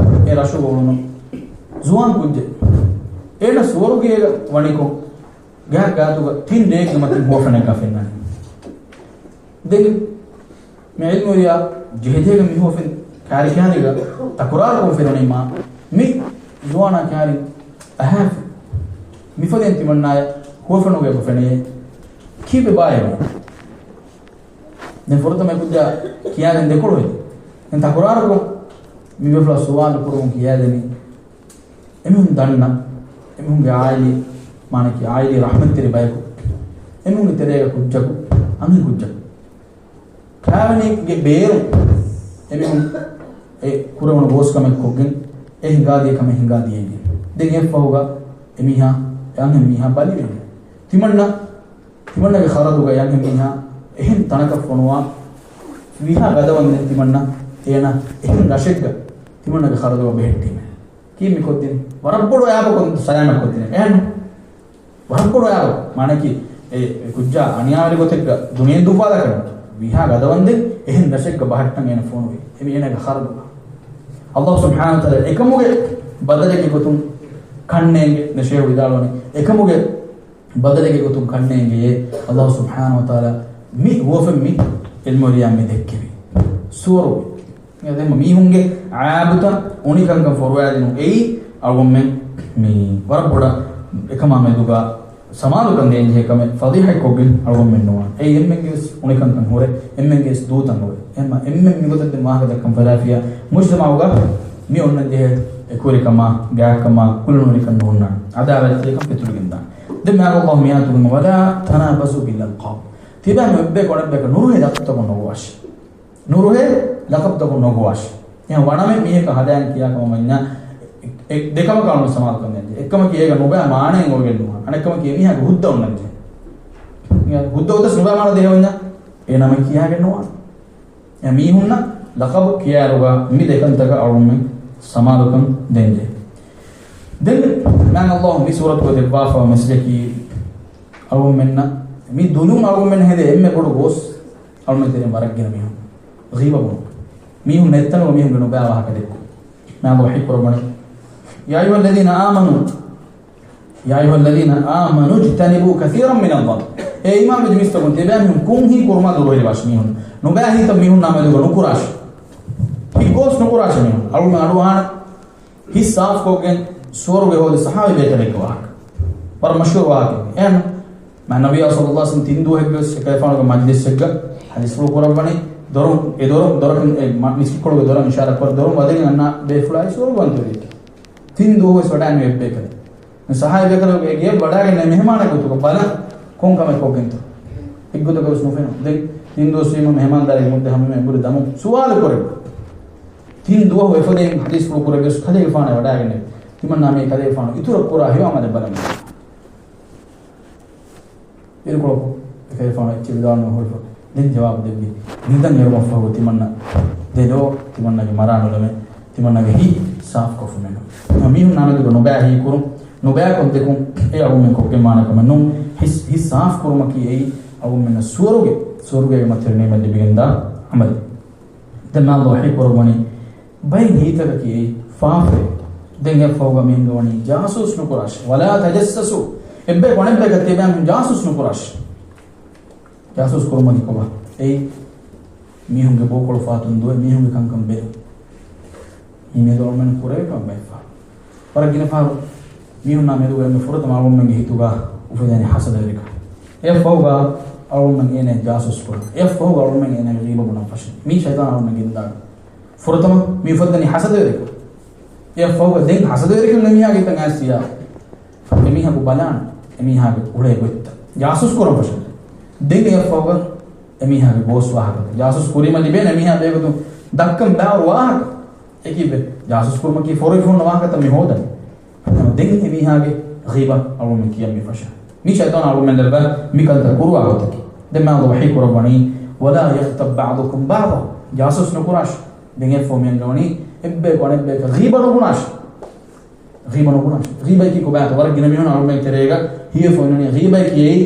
އެ ރަށުގަ އުޅުނު ޒުވާން ކުއްޖެއް. އޭނަ ސުވަރުގޭގަ ވަނިކޮށް، ގާތް ގާތުގަ ތިން ރޭގެ މަތިން ހުވަފެނެއްގަ ފެންނަނީ. ދެން މި ޢިލްމުވެރިޔާ ޖެހިޖެހިގެން މި ހުވަފެން ކާރި ކިހާނީގަ ތަކުރާރުކޮށް ފެނުނީމާ، މި ޒުވާނާ ކާރިން އަހާފި. މިފަދައިން ތިމަންނާޔަށް ހުވަފެނުގައި ފެނެޔޭ. ކީއްވެ ބާއޭ މީ؟ ދެން ފުރަތަމަ އެ ކުއްޖާ ކިޔާދޭން ދެކޮޅު ހެދި. ދެން ތަކުރާރުކޮށް މި ބޭފުޅާ ސުވާލު ކުރަމުން ކިޔާދެނީ، އެމީހުން ދަންނަ، އެމީހުންގެ ޢާއިލީ، މާނައަކީ ޢާއިލީ ރަޙްމަތްތެރި ބަޔަކު، އެމީހުންގެ ތެރޭގަ ކުއްޖަކު، އަންހެން ކުއްޖަކު. ކާވެނީގެ ބޭރުން އެމީހުން އެ ކުރެވުނު ގޯސްކަމެއް ކޮށްގެން، އެ ހިނގާދިޔަ ކަމެއް ހިނގާދިޔައިގެން. ދެން އެއަށްފަހުގަ އެމީހާ، އެ އަންހެން މީހާ ބަލިވެގެން. ތިމަންނަ، ތިމަންނަގެ ޚަރަދުގަ އެ އަންހެން މީހާ އެހެން ތަނަކަށް ފޮނުވާ، ވީހާ ގަދަވަންދެން ތިމަންނަ އޭނަ އެހެން ރަށެއްގަ ތިމަންނަގެ ޚަރަދުގަ ބެހެއްޓީމޭ. ކީއް މި ކޮށްދިނީ؟ ވަރަށް ބޮޑު އަޔާބަކުން ސަލާމަތް ކޮށްދިނީ. އެހެން ވަރަށް ބޮޑު އަޔާބަ. މާނައަކީ، އެ، އެ ކުއްޖާ އަނިޔާވެރި ގޮތެއްގަ ދުނިޔެއިން ދުއްވާލާކަށް ނޫން. ވީހާ ގަދަވަންދެން އެހެން ރަށެއްގަ ބަހައްޓަން އޭނަ ފޮނުވި. އެ މީ އޭނަގެ ޚަރަދު. ﷲ ސުބްޙާނަހޫ ވަތަޢާލާ އެކަމުގެ ބަދަލެއްގެ ގޮތުން ކަންނޭނގެ ދެ ޝޭޚު ވިދާޅުވަނީ. އެކަމުގެ ބަދަލެއްގެ ގޮތުން ކަންނޭނގެޔޭ ﷲ ސުބްޙާނަހޫ ވަތަޢާލާ މި ހުވަފެން މި ޢިލްމުވެރިޔާ މި ދެއްކެވި. ސުވަރު އެ ދެން މީހުންގެ އާބުތައް އުނިކަންކަން ފޮރުވާދިނުން އެއީ އަޅުގަނޑުމެން މި ވަރަށް ބޮޑަށް އެކަމާ މެދުގަ ސަމާލުކަން ދޭންޖެހޭ ކަމެއް ފަޟީޙަތްކޮށްގެން އަޅުގަނޑުމެން ނުވާން. އެއީ އެންމެންގެވެސް އުނިކަންކަން ހުރޭ، އެންމެންގެވެސް ދޫތައް ހުރޭ. އެހެންމަ އެންމެން މިގޮތަށް ދެން ވާހަކަ ދައްކަން ފަރާފިޔާ މުޖްތަމަޢުގަ މި އޮންނަންޖެހޭ އެކުވެރިކަމާ، ގާތްކަމާ، ކުލަނުވެރިކަން ނޯންނާނެ. ޢަދާވާތްތެރިކަން ފެތުރިގެން ދާނެ. ދެން މާތް ﷲ މިއާޔަތުގަ، "ولا تنابزوا بالألقاب." ތިބާމީހުން އެއްބަޔަކު އަނެއްބަޔަކަށް ނުރުހޭ ލަޤަބުތަކުން ނުގޮވާށި. ނުރުހޭ ލަޤަބުތަކުން ނުގޮވާށި. އެހެން ވަނަމެއް މީހަކަށް ހަދާން ކިޔާ ކަމަށް ވަންޏާ، އެ، އެ، ދެކަމަކާ އަޅުގަނޑު ސަމާލުކަން ދޭންޖެ. އެއްކަމަކީ އޭގަ ނުބައި މާނައެއް އޮވެގެން ނުވާނެ. އަނެއްކަމަކީ އެމީހާގެ ހުއްދަ އޮންނަންޖެ. ހުއްދަ އޮތަސް ނުބައި މާނަ ދޭހަވަންޏާ، އެ ނަމެއް ކިޔާގެން ނުވާނެ. އެ މީހުންނަށް ލަޤަބު ކިޔާއިރުގަ މި ދެކަންތަކަށް އަޅުގަނޑުމެން ސަމާލުކަން ދޭންޖެ. ދެން މާތް ﷲ މި ސޫރަތުގަ ދެއްވާފަ މެސެޖަކީ އަޅުގަނޑުމެންނަށް މި ދުލުން އަޅުގަނޑުމެން ހެދޭ އެންމެ ބޮޑު ގޯސް އަޅުގަނޑުމެން ތެރެއިން ވަރަށް ގިނަ މީހުން ޣީބަ ބުނުން. މީހުން ނެތްތަނުގަ މީހުންގެ ނުބައި ވާހަކަ ދެއްކުން. މާތް ﷲ ވަޙީ ކުރައްވަނީ، "يا أيها الذين آمنوا، يا أيها الذين آمنوا اجتنبوا كثيرا من الظن." އޭ އީމާންވެއްޖެ މީސްތަކުން، ތިބާމީހުން ކުންހީ ކުރުމާ ދުރުހެލިވާށި މީހުން. ނުބައި ހިތްތައް މީހުންނާ މެދުގަ ނުކުރާށި. ހިތްގޯސް ނުކުރާށި މީހުން. އަޅުގަނޑު އަޑުއަހާނެ ހިތް ސާފުކޮށްގެން ސުވަރުގެ ހޯދި ޞަޙާބީ ބޭކަލެއްގެ ވާހަކަ. ވަރަށް މަޝްހޫރު ވާހަކައެއް. އެހެން މާތް ނަބިއްޔާ ޞައްލައްލާހު ޢަލައިހި ވަސައްލަމަ ތިން ދުވަހެއްގެ ވެސް އެކަލޭގެފާނުގެ މަޖްލިސްއެއްގަ ޙަދީޘްފުޅު ކުރައްވަނީ، ދޮރުން، އެ ދޮރުން، ދޮރަކަށް، އެ މަ-، މިސްކިތްކޮޅުގެ ދޮރަށް އިޝާރާތްކޮށް، ދޮރުން ވަދެގެން އަންނަ ބޭފުޅާއި ސުވަރުގެވަންތަވެރިއެއް. ތިން ދުވަހުވެސް ވަޑައިނުވެ އެއްބޭކަލެއް. މި ޞަޙާބީ ބޭކަލަކު އެ ގެޔަށް ވަޑާގެންނެވި މެހެމާނެއް ގޮތުގަ ބަލަން ކޮން ކަމެއް ކޮށްގެންތޯ؟ އެއްގޮތަކަށް ވެސް ނުފެނުނު. ދެން ތިން ދުވަސް ވީމަ މެހެމާންދާރީގެ މުއްދަތު ހަމަ އެނބުރި ދަމުން ސުވާލު ކުރެއްވި. ތިން ދުވަހު އެފަދައިން ޙަދީޘްފުޅު ކުރެއްވިޔަސް ކަލޭގެފާނު ވަޑާގެންނެވި. ތިމަންނާ މި ކަލޭގެފާނު އިތުރަށް ކުރާ ހެޔޮ ޢަމަލެއް ބަލަން. އިރުކޮޅަކު އެކަލޭގެފާނު އެއްޗެއް ވިދާޅު ނުހުރިފަ ދެން ޖަވާބު ދެއްވި. ނިދަން އެޅުމަށްފަހު ތިމަންނަ ދެލޯ ތިމަންނަގެ މަރާ ނުލަމެ، ތިމަންނަގެ ހިތް ސާފުކޮށްފަ މެނު. މީހުންނާ މެދުގަ ނުބައި ހީކުރުން، ނުބައިކޮށް ދެކުން އެ އަޅުގަނޑުމެން ކޮށްގެންވާނެ ކަމެއް ނޫން. ހިތް، ހިތް ސާފުކުރުމަކީ އެއީ އަޅުގަނޑުމެންނަށް ސުވަރުގެ، ސުވަރުގޭގެ މަތިވެރި ނިޢުމަތް ލިބިގެންދާ ޢަމަލެއް. ދެން މާ ވަޙީ ކުރައްވަނީ ބައެއް ހިތްތަކަކީ އެއީ ފާފައެއް. ދެން އެއަށްފަހުގަ މީހުން ވަނީ ޖާސޫސް ނުކުރާށި. ވަލާ ތަޖައްސަސޫ. އެއްބަޔަކު އަނެއްބަޔަކަށް ތިޔަބައިމީހުން ޖާސޫސް ނުކުރާށި. ޖާސޫސް ކުރުމަކީ ކޮބާ؟ އެއީ މީހުންގެ ބޯކޮޅު ފާތުން ދުވެ މީހުންގެ ކަންކަން ބެލުން. މީ މިއަދު އަޅުގަނޑު ކުރެވޭ ކަމެއް ބައެއް ފަހަރު. ވަރަށް ގިނަ ފަހަރު މީހުންނާ މެދުގަ އެންމެ ފުރަތަމަ އަޅުގަނޑުމެންގެ ހިތުގަ އުފެދޭނީ ޙަސަދަވެރިކަން. އެއަށްފަހުގަ އަޅުގަނޑުމެން އޭނަ ޖާސޫސް ކުރަން. އެއަށްފަހުގަ އަޅުގަނޑުމެން އޭނަގެ ޣީބަ ބުނަން ފަށަން. މީ ޝައިޠާން އަޅުގަނޑުމެން ގެންދާނެ. ފުރަތަމަ މީ އުފައްދަނީ ޙަސަދަވެރިކަން. އެއަށްފަހުގަ ދެން ޙަސަދަވެރިކަން އެމީހާގެ ހިތަށް އައިސް ތިޔާ އެމީހަކު ބަލާން، އެމީހާގެ އުޅޭ ގޮތްތައް ޖާސޫސް ކުރަން ފަށަން. ދެން އެއަށްފަހުގަ އެމީހާގެ ގޯސް ވާހަކަ، ޖާސޫސް ކުރީމަ ލިބޭނެ އެމީހާ ބެހޭގޮތުން ދައްކަން ބާރު ވާހަކަ. އެކީ ވެ، ޖާސޫސް ކުރުމަކީ ފޮރުވިފަ ހުންނަ ވާހަކަތައް މި ހޯދަން. ދެން އެމީހާގެ ޣީބަ އަޅުގަނޑުމެން ކިޔަން މި ފަށަން. މީ ޝައިޠާން އަޅުގަނޑުމެން ލައްވާ މި ކަންތައް ކުރުވާ ގޮތަކީ. ދެން މާ ވަޙީ ކުރައްވަނީ، ولا يغتب بعضكم بعضا. ޖާސޫސް ނުކުރާށި. ދެން އެއަށްފަހު މި އަންގަވަނީ އެއްބަޔަކު އަނެއްބަޔަކަށް ޣީބަ ނުބުނާށި. ޣީބަ ނުބުނާށި. ޣީބައަކީ ކޮބާތޯ؟ ވަރަށް ގިނަ މީހުން އަޅުގަނޑުމެން ތެރޭގަ ހީވެފަ އޮންނަނީ ޣީބައަކީ އެއީ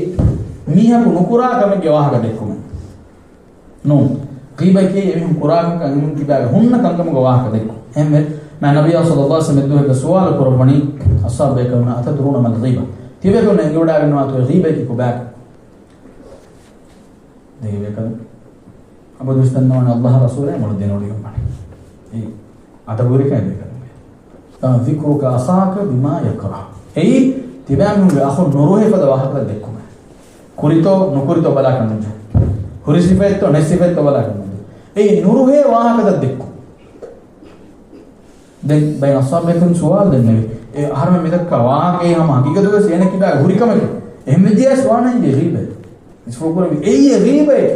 މީހަކު ނުކުރާ ކަމެއްގެ ވާހަކަ ދެއްކުމެއް. ނޫން. ޣީބައަކީ އެމީހުން ކުރާ ކަންކަން އެމީހުން ތިބާގެ ހުންނަ ކަންކަމުގެ ވާހަކަ ދެއްކުން. އެހެންވެ، މާތް ނަބިއްޔާ ޞައްލައްލާހު ޢަލައިހި ވަސައްލަމް އެއްދުވަހެއްގަ ސުވާލު ކުރައްވަނީ އަޞްޙާބު ބޭކަލުންނަށް، أتدرون ما الغيبة؟ ތިބޭކަލުންނަށް އެނގިވަޑައިގަންނަވާތޯ އެ ޣީބައަކީ ކޮބާތޯ؟ ދެން އެބޭކަލުން އަބަދުވެސް ދަންނަވާނެ ﷲ އާ ރަސޫލާ އޭ މޮޅަށް ދެނެވޮޑިގެންވާނެ. އެއީ އަދަބުވެރިކަން އެބޭކަލުންގެ. ذكرك أخاك بما يكره. އެއީ ތިބާމީހުންގެ އަޚުން ނުރުހޭ ފަދަ ވާހަކަ ދެއްކުމެއް. ކުރިތޯ ނުކުރިތޯ ބަލާކަށް ނުޖެހޭ. ހުރި ސިފައެއްތޯ ނެތް ސިފައެއްތޯ ބަލާކަށް ނުޖެހޭ. އެއީ ނުރުހޭ ވާހަކަ ދެއްކުން. ދެން ބައެއް އަޞްޙާބު ބޭކަލުން ސުވާލު ދެންނެވި. އެ އަހަރެމެން މިދައްކާ ވާހަކައީ ހަމަ ހަގީގަތުގަވެސް އޭނަ ކިބާގެ ހުރި ކަމެކޭ. އެހެންވެއްޖެޔާސް ވާނަންޖެހޭ ޣީބަތް. މިސްފުޅު ކުރެވި އެއީ އެ ޣީބައެކޭ.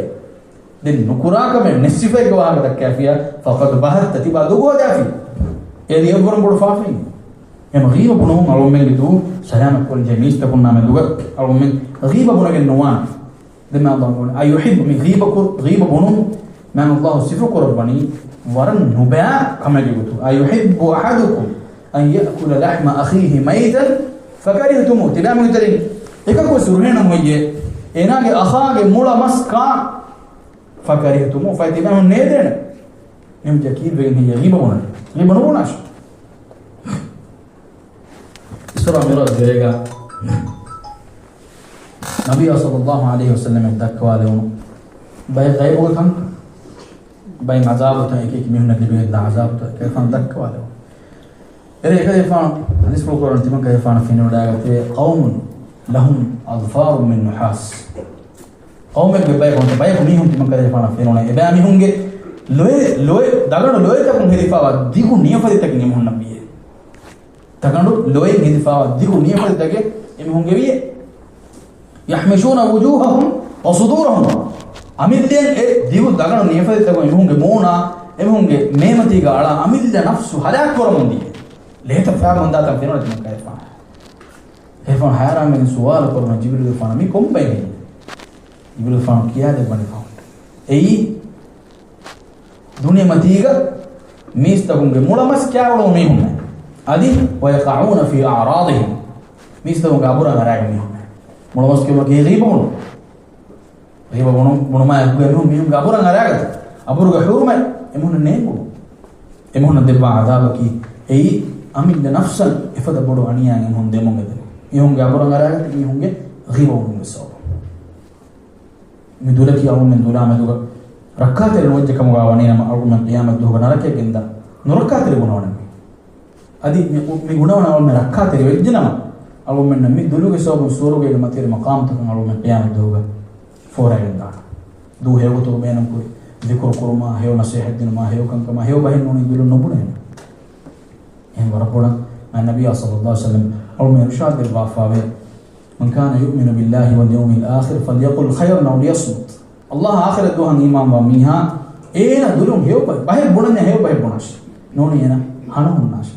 ދެން ނުކުރާ ކަމެއް ނެތް ސިފައެއްގެ ވާހަކަ ދައްކާފިޔާ، فقد بهت، ތިބާ ދޮގު ހަދާފި. އޭ އެއްވަރު ބޮޑު ފާފައެއް. އެހެން ޣީބަ ބުނުމުން އަޅުގަނޑުމެންގެ ދޫ ސަލާމަތް ކުރަންޖެހޭ. މީސްތަކުންނާ މެދުގަ އަޅުގަނޑުމެން ޣީބަ ބުނެގެން ނުވާނެ. ދެން މާތް ﷲ ވަނީ، أيحب، މި ޣީބަ ކުރު، ޣީބަ ބުނުން މާތް ﷲ ސިފަ ކުރައްވަނީ ވަރަށް ނުބައި ކަމެއްގެ ގޮތުން. أيحب أحدكم أن يأكل لحم أخيه ميتا فكرهتموه. ތިބާމީހުން ތެރެއިން އެކަކު ވެސް ނުރުހޭނަމު ހެއްޔޭ އޭނާގެ އަޚާގެ މުޅަ މަސް ކާން؟ فكرهتموه، ފަހެ ތިބާމީހުން ނޭދޭނެ. އެހެންވެއްޖެ ކީއްވެގެން ހެއްޔޭ ޣީބަ ބުނަނީ؟ ޣީބަ ނުބުނާށި. އިސްރާ މިޢުރާޖުގެ ރޭގަ ނަބިއްޔާ ޞައްލައްލާހު ޢަލައިހި ވަސައްލަމަށް ދައްކަވާލެވުނު ބައެއް ޣައިބުގެ ކަންކަން، ބައެއް ޢަޒާބުތައް، އެކި އެކި މީހުންނަށް ލިބިގެންދާ ޢަޒާބުތައް އެކަން ދައްކަވާލެވުނު. އެރޭ އެކަލޭގެފާނު ޙަދީޘްފުޅު ކުރައްވަނީ ތިމަން ކަލޭގެފާނަށް ފެނިވަޑައިގަތީ، قوم لهم أظفار من نحاس. ޤައުމެއްގެ ބަޔަކު، ބަޔަކު މީހުން ތިމަން ކަލޭގެފާނަށް ފެނުނީ އެބައިމީހުންގެ ލޮއެ، ލޮއެ، ދަގަނޑު ލޮއެތަކުން ހެދިފައިވާ ދިގު ނިޔަފަދިތަކެއް އެމީހުންނަށް ވިއޭ. ދަގަނޑު ލޮއެއް ހެދިފައިވާ ދިގު ނިޔަފަދިތަކެއް އެމީހުންގެ ވިއޭ. يحمشون وجوههم وصدورهم. އަމިއްލައަށް އެ ދިގު ދަގަނޑު ނިޔަފަދިތަކުން އެމީހުންގެ މޫނާ، އެމީހުންގެ މޭމަތީގަ އަޅާ އަމިއްލަ ނަފްސު ހަލާކު ކުރަމުން ދިޔަ. ލޭތައް ފައިބަމުން ދާތަން ފެނުނީ ތިމަން ކަލޭގެފާނަށް. ކަލޭގެފާނު ހައިރާންވެގެން ސުވާލު ކުރަން ޖިބްރީލުގެފާނަށް މީ ކޮން ބައެއް ހެއްޔޭ؟ ޖިބްރީލުގެފާނު ކިޔާދެއްވަނީ ކަހަލަ. އެއީ ދުނިޔެމަތީގަ މީސްތަކުންގެ މުޅަމަސް ކާވަޅު މީހުންނެއް. އަދި ويقعون في أعراضهم. މީސްތަކުންގެ އަބުރަށް އަރާގެ މީހުންނެއް. މުޅަމަސް ކިޔުމަކީ ޣީބަ ބުނުން. ޣީބަ ބުނު، ބުނުމާ އެކުގަ މީހުން މީހުންގެ އަބުރަށް އަރާގަތީ. އަބުރުގެ ޙުރުމަތް އެމީހުންނަށް ނޭނގުން. އެމީހުންނަށް ދެއްވާ ޢަޛާބަކީ އެއީ އަމިއްލަ ނަފްސަށް އެފަދަ ބޮޑު އަނިޔާއެއް އެމީހުން ދެމުން އެދެނީ. މީހުންގެ އަބުރަށް އަރާގަތީ މީހުންގެ ޣީބަ ބުނުމުގެ ސަބަބުން. މި ދުލަކީ އަޅުގަނޑުމެން ދުލާ މެދުގަ ރައްކާތެރި ނުވެއްޖެ ކަމުގަ ވަނީނަމަ، އަޅުގަނޑުމެން ޤިޔާމަތް ދުވަހުގަ ނަރަކަޔަށް ގެންދާ ނުރައްކާތެރި ގުނަވަނަމެ. އަދި މި، މި ގުނަވަނަ އަޅުގަނޑުމެން ރައްކާތެރި ވެއްޖެނަމަ، އަޅުގަނޑުމެންނަށް މި ދުލުގެ ސަބަބުން ސުވަރުގޭގެ މަތިވެރި މަޤާމުތަކަށް އަޅުގަނޑުމެން ޤިޔާމަތް ދުވަހުގަ ފޯރާގެންދާނެ. ދޫ ހެޔޮ ގޮތަކަށް ބޭނުންކުރި، ޛިކުރު ކުރުމާ، ހެޔޮ ނަޞޭޙަތް ދިނުމާ، ހެޔޮ ކަންކަމާ، ހެޔޮ ބަހެއް ނޫނީ ދުލުން ނުބުނޭނެ. އެހެން ވަރަށް ބޮޑަށް މާތް ނަބިއްޔާ ޞައްލައްލާހު ޢަލައިހި ވަސައްލަމް އަޅުމެ އިރުޝާދު ދެއްވާފާވޭ، من كان يؤمن بالله واليوم الآخر فليقل خيرا أو ليصمت. އައްލާހް އާޚިރަތް ދުވަހަށް އީމާންވާ މީހާ އޭނަ ދުލުން ހެޔޮ ބަ-، ބަހެއް ބުނަންޏާ ހެޔޮ ބަހެއް ބުނާށި. ނޫނީ އޭނަ ހަނަ ހުންނާށި.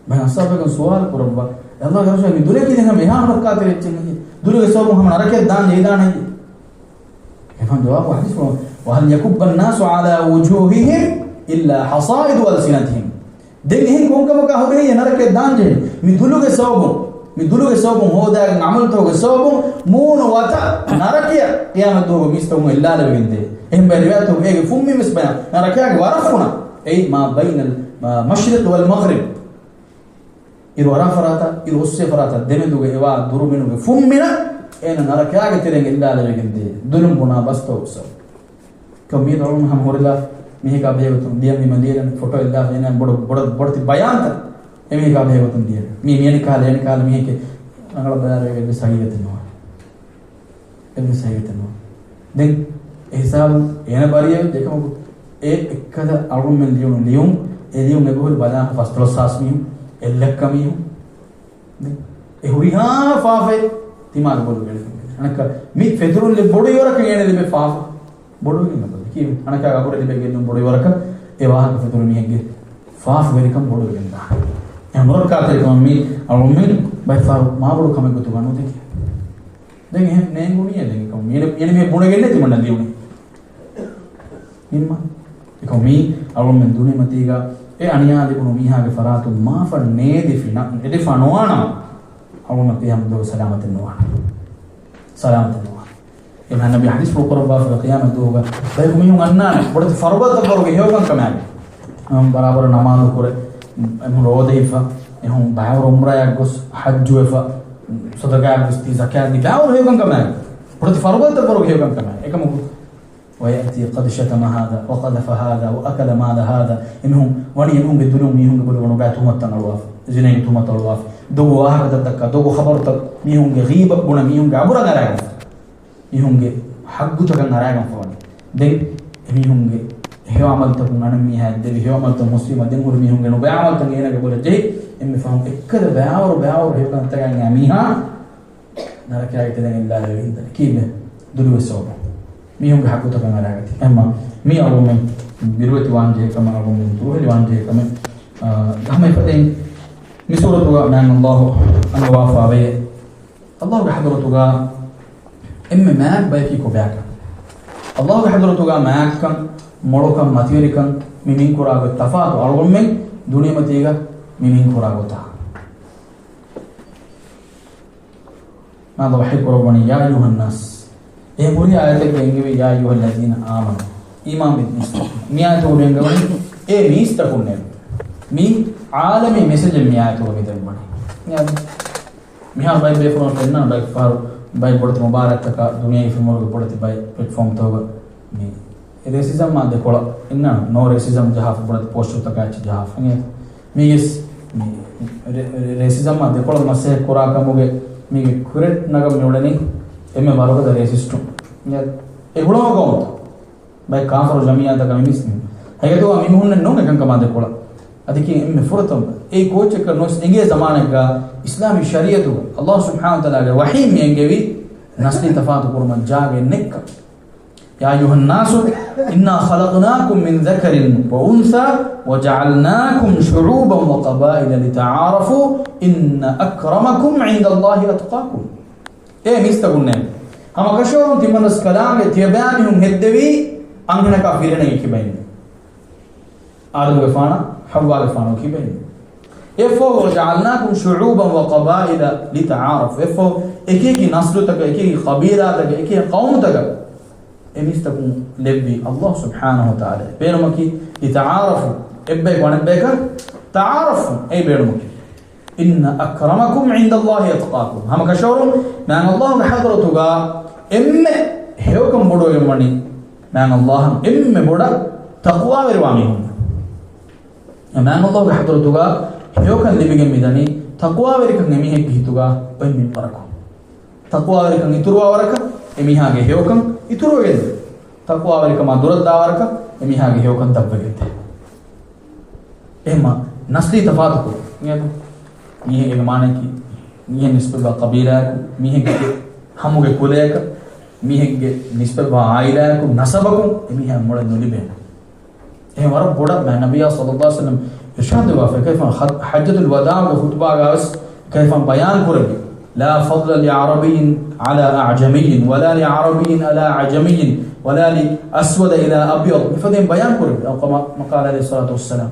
ބައެއް އަޞްޙާބުބޭކަލުން ސުވާލު ކުރައްވާ، އެ އައްލާހްގެ ރަސޫލާ، މި ދުލަކީ ދެން ހަމަ އެހާ ނުރައްކާތެރި އެއްޗެއް ނެތް. ދުލުގެ ސަބަބުން ހަމަ ނަރަކަޔަށް ދާން ޖެހިދާނެ. އެފަން ޖަވާބު ހަދީސް ފުޅު، وهل يكب الناس على وجوههم إلا حصائد ألسنتهم. ދެން އެހެން ކޮންކަމަކާ ހުރެހިޔޭ ނަރަކަޔަށް ދާން ޖެހޭ؟ މި ދުލުގެ ސަބަބުން، މި ދުލުގެ ސަބަބުން ހޯދާގެން ޢަމަލުތަކުގެ ސަބަބުން މޫނު ވަތަ ނަރަކަޔަށް ޤިޔާމަތް ދުވަހު މީސްތަކުން އެއްލާލެވިގެން ދޭ. އެހެން ބައެއް ރިވާޔަތުގައި އޭގެ ފުންމިން ވެސް ބަޔާން، ނަރަކަޔާގެ ވަރަށް ފުނަށް، أي ما بين المشرق والمغرب. އިރު އަރާ ފަރާތާ، އިރު އޮއްސޭ ފަރާތާ ދެމެދުގަ އެވާ ދުރުމިނުގެ ފުންމިނަށް އޭނަ ނަރަކަޔާގެ ތެރެއިން އެއްލާލެވިގެން ދޭ. ދުލުން ބުނާ ބަސްތައް އޮއްސަ. ކޮން މީ ދޮޅުން ހަމަ ހުރިލާ މީހަކާ ބެހޭގޮތުން ދިޔަ މި މަދީނަ ފޮޓޯ އެއްލާފަ އޭނާ ބޮޑު، ބޮޑު، ބޮޑެތި ބަޔާންތައް އެމީހަކާ ބެހޭގޮތުން ދިޔަ. މީ މިއަނި ކާލެ، އަނި ކާލެ މީހެކޭ ރަނގަޅަށް ބަލާލެވޭ އެއްވެސް ހަގީގަތެއް ނުވާ. އެއްވެސް ހަގީގަތެއް ނުވާ. ދެން އެ ހިސާބުން އޭނަ ބާރު އެއް އެކަމަކު އެ އެއްކަލަ އަޅުގަނޑުމެން ލިޔުނު ލިޔުން، އެ ލިޔުން އެބަހުރި ބަލާން ފަސްދޮޅަސް ހާސް މީހުން، އެއްލައްކަ މީހުން. ދެން އެ ހުރިހާ ފާފައެއް ތިމާގެ ބޮލުގަ އެޅިގެން. އަނެއްކާ މި ފެތުރުން ލިބި ބޮޑު އިވަރަކަށް އޭނަ ލިބޭ ފާފަ ބޮޑުވެގެން އެބަ ކީ އަނެއްކާ އަބުރަށް ލިބޭ ގެއްލުން ބޮޑު އިވަރަކަށް އެ ވާހަކަ ފެތުރު މީހެއްގެ ފާފަވެރިކަން ބޮޑުވެގެން ދާނެ. އެ ނުރައްކާތެރިކަމަށް މީ އަޅުމެން ބައެއް ފަހަރު މާބޮޑު ކަމެއް ގޮތުގަ ނުދެކޭ. ދެން އެހެން ނޭނގުނީ ދެން އެކަމަކު މީ އެނެ، އެނެ މީ ބުނެގެންނޭ ތިމަންނަ ލިޔުނީ. ނިންމާ. އެކަމަކު މީ އަޅުމެން ދުނިޔެމަތީގަ އެ އަނިޔާ ލިބުނު މީހާގެ ފަރާތުން މާފަށް ނޭދިފި ނަ، އެދިފާ ނުވާނަމަ އަޅުމެން ކިޔާމަތްދުވަހު ސަލާމަތެއް ނުވާނެ. ސަލާމަތެއް ނުވާނެ. އެމަ ނަބީ ޙަދީޘްފުޅު ކުރައްވާފަ ޤިޔާމަތްދުވަހުގަ ބަޔަކު މީހުން އަންނާނެ ބޮޑެތި ފަރުބަދަތައް ވަރުގެ ހެޔޮކަން ކަމާގެ. އަން ބަރާބަރަށް ނަމާދު ކުރޭ، އެމީހުން ރޯދަ ހިފާ، އެހުން ބައިވަރު ޢުމްރާއަށް ގޮސް ޙައްޖުވެފަ، ޞަދަޤާއަށް ގޮސް ދީ، ޒަކާތް ދީ، ބައިވަރު ހެޔޮކަން ކަމާގެ. ބޮޑެތި ފަރުބަދަތައް ވަރުގެ ހެޔޮކަން ކަމާގެ. އެކަމަކު، ويأتي قد شتم هذا وقذف هذا وأكل مال هذا. އެމީހުން ވަނީ އެމީހުންގެ ދުލުން މީހުންގެ ބޮލުގަ ނުބައި ތުހުމަތުތައް އަޅުވާފަ، ޒިނޭގެ ތުހުމަތު އަޅުވާފަ، ދޮގު ވާހަކަތައް ދައްކާ، ދޮގު ޚަބަރުތައް މީހުންގެ ޣީބަ ބުނެ މީހުންގެ އަބުރަށް އަރާގަންފަ. މީހުންގެ ޙައްޤުތަކަށް އަރާގަންފަވަނީ. ދެން އެމީހުންގެ ހެޔޮ ޢަމަލުތަކުން އަނެއް މީހާ އެއްދެވި، ހެޔޮ ޢަމަލުތައް މުސްލިމަށް ދެން ހުރި މީހުންގެ ނުބައި ޢަމަލުތައް އޭނާގެ ބޮލަށް ޖެހި، އެންމެ ފަހުން އެއްކަލަ ބައިވަރު ބައިވަރު ހެޔޮކަންތަކާ އަންނަ މީހާ ނަރަކަޔާގެ ތެރެއިން އެއްލާލެވިގެން ދާނެ. ކީއްވެ؟ ދުލުގެ ސަބަބުން. މީހުންގެ ޙައްޤުތަކަށް އަރާގަތީ. އެހެންމަ މީ އަޅުމެން ބިރުވެތި ވާންޖެހޭ ކަމެއް، އަޅުމެން ދުރުހެލި ވާންޖެހޭ ކަމެއް، އާ، ހަމަ އެފަދައިން މި ސޫރަތުގަ މާތް ﷲ އަންގަވާފައިވޭ. ﷲގެ ޙަޟްރަތުގަ އެންމެ މާތް ބަޔަކީ ކޮބާކަން؟ ﷲގެ ޙަޟްރަތުގަ މާތްކަން، މޮޅުކަން، މަތިވެރިކަން މި މިންކުރާ ގޮތް ތަފާތު އަޅުގަނޑުމެން ދުނިޔެމަތީގަ މި މިންކުރާ ގޮތާ. މާތް ﷲ ވަޙީ ކުރައްވަނީ، يا أيها الناس. އެ ހުރި އާޔަތެއްގަ އެންގެވި، يا أيها الذين آمنوا. އީމާންވި މީސްތަކުން. މި އާޔަތުގަ އެންގެވަނީ، އޭ މީސްތަކުންނޭ. މި ޢާލަމީ މެސެޖެއް މި އާޔަތުގަ މި ދެއްވަނީ. މިހާރު ބައެއް ބޭފުޅުން ފެންނަން ބައެއް ފަހަރު ބައެއް ބޮޑެތި މުބާރާތްތަކާ ދުނިޔޭގެ ފެންވަރުގެ ބޮޑެތި ބައެއް ޕްލެޓްފޯމްތަކުގަ މި ރޭސިޒަމާ ދެކޮޅަށް އިންނާނެ، ނޯ ރޭސިޒަމް ޖަހާފަ ބޮޑެތި ޕޯސްޓުތަކާ އެއްޗެއް ޖަހާފަ. މީގެސް މި ރޭ-، ރޭ-، ރޭސިޒަމާ ދެކޮޅަށް މަސައްކަތް ކުރާ ކަމުގެ މީގެ ކުރެޓް ނަގަން މި އުޅެނީ އެންމެ ވަރުގަދަ ރޭސިސްޓުން. އެ ހުޅަމުގަ ބައެއް ކާފަރު ޖަމިއްޔާތަކަށް މި މީސް ހަގީގަތުގަ މި މީހުންނެއް ނޫން އެކަންކަމާ ދެކޮޅަށް. އަދި ކީ އެންމެ ފުރަތަމަ އެ ކޯޗެއްކަށް ނުވެސް އެނގޭ ޒަމާނެއްގަ އިސްލާމީ ޝަރީޢަތުގަ ﷲ ސުބްޙާނަހޫ ވަތަޢާލާގެ ވަޙީ މި އެންގެވި ނަސްލީ ތަފާތު ކުރުމަށް ޖާގައެއް ނެތްކަން. يا أيها الناس إنا خلقناكم من ذكر وأنثى وجعلناكم شعوبا وقبائل لتعارفوا إن أكرمكم عند الله أتقاكم. އޭ މީސްތަކުންނޭ! ހަމަ ކަށަވަރުން ތިމަންނަސް ކަލާނގެ ތިޔަބައިމީހުން ހެއްދެވީ އަންހެނަކާ ފިރިހެނެއްގެ ކިބައިން. އާދަމުގެފާނާ ޙައްވާގެފާނުގެ ކިބައިން. އެއަށްފަހު، وجعلناكم شعوبا وقبائل لتعارفوا. އެއަށްފަހު އެކިއެކި ނަސްލުތަކަށް، އެކިއެކި ޤަބީލާތަކަށް، އެކިއެކި ޤައުމުތަކަށް އެ މީސްތަކުން ލެއްވީ ﷲ ސުބްޙާނަހޫ ވަތަޢާލާ. ބޭނުމަކީ، لتعارفوا، އެއްބަޔަކު އަނެއްބަޔަކަށް ތަޢާރަފް ވުން. އެއީ ބޭނުމަކީ. إن أكرمكم عند الله أتقاكم. ހަމަ ކަށަވަރުން މާތް ﷲގެ ޙަޟްރަތުގަ އެންމެ ހެޔޮކަން ބޮޑުވެގެން ވަނީ މާތް ﷲއަށް އެންމެ ބޮޑަށް ތަޤްވާވެރިވާ މީހުން. މާތް ﷲގެ ޙަޟްރަތުގަ ހެޔޮކަން ލިބިގެން މިދަނީ ތަޤްވާވެރިކަން އެމީހެއްގެ ހިތުގަ އޮތް މިންވަރަކުން. ތަޤްވާވެރިކަން އިތުރުވާ ވަރަކަށް އެމީހާގެ ހެޔޮކަން އިތުރުވެގެން ދޭ. ތަޤްވާވެރިކަމާ ދުރަށްދާ ވަރަކަށް އެމީހާގެ ހެޔޮކަން ދަށްވެގެން ދޭ. އެހެންމަ ނަސްލީ ތަފާތުކުރުން. އިނގޭތަ؟ މީހެއްގެ މާނައަކީ، މީހެއް ނިސްބަތްވާ ޤަބީލާއަކު، މީހެއްގެ ހަމުގެ ކުލަޔަކަށް، މީހެއްގެ ނިސްބަތްވާ ޢާއިލާއަކު، ނަސަބަކުން އެމީހާ މޮޅެއް ނުލިބޭނެ. އެހެން ވަރަށް ބޮޑަށް މާ ނަބިއްޔާ ޞައްލައްލާހު ޢަލައިހި ވަސައްލަމް އިރްޝާދު ވެފަ، އެކަހެފަ ޙައްޖަތުލް ވަދާޢުގެ ޚުޠުބާގަވެސް އެކަހެފަ ބަޔާން ކުރެއްވި، لا فضل لعربي على أعجمي ولا لعربي على عجمي ولا لأسود على أبيض. މިފަދައިން ބަޔާން ކުރެއްވި، أو كما قال عليه الصلاة والسلام.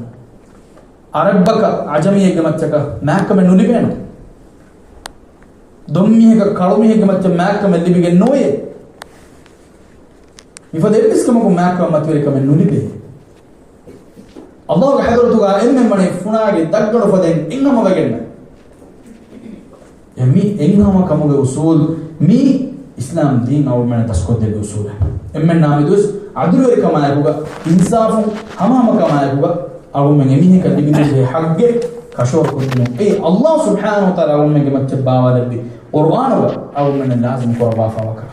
ޢަރަބަކަށް ޢަޖަމީއެއްގެ މައްޗަކަށް މާތްކަމެއް ނުލިބޭނެ. ދޮންމީހަކަށް ކަޅުމީހެއްގެ މައްޗަށް މާތްކަމެއް ލިބިގެން ނޯޔޭ. މިފަދަ އެއްވެސް ކަމަކުން މާތްކަމަށް މަތިވެރިކަމެއް ނުލިބޭ. ﷲގެ ޙަޟްރަތުގަ އެންމެން ވަނީ ފުނާގެ ދަށްގަނޑު ފަދައިން އެއްހަމަވެގެން. އެ މި އެއްހަމަކަމުގެ އުޞޫލު މީ އިސްލާމް ދީން އަޅުގަނޑުމެންނަށް ދަސްކޮށްދެއްވި އުޞޫލެއް. އެންމެންނާ މެދުވެސް ޢަދުލުވެރިކަމާއެކުގަ، އިންސާފު ހަމަހަމަކަމާއެކުގަ އަޅުގަނޑުމެން އެމީހަކަށް ލިބިދޭ ޙައްޤެއް ކަށަވަރުކޮށްދިނުން. އެއީ ﷲ ސުބްޙާނަހޫ ވަތަޢާލާ އަޅުގަނޑުމެންގެ މައްޗަށް ބާވާލެއްވި ޤުރްއާނުގަ އަޅުގަނޑުމެންނަށް ލާޒިމް ކުރައްވާފައިވާ ކަމެއް.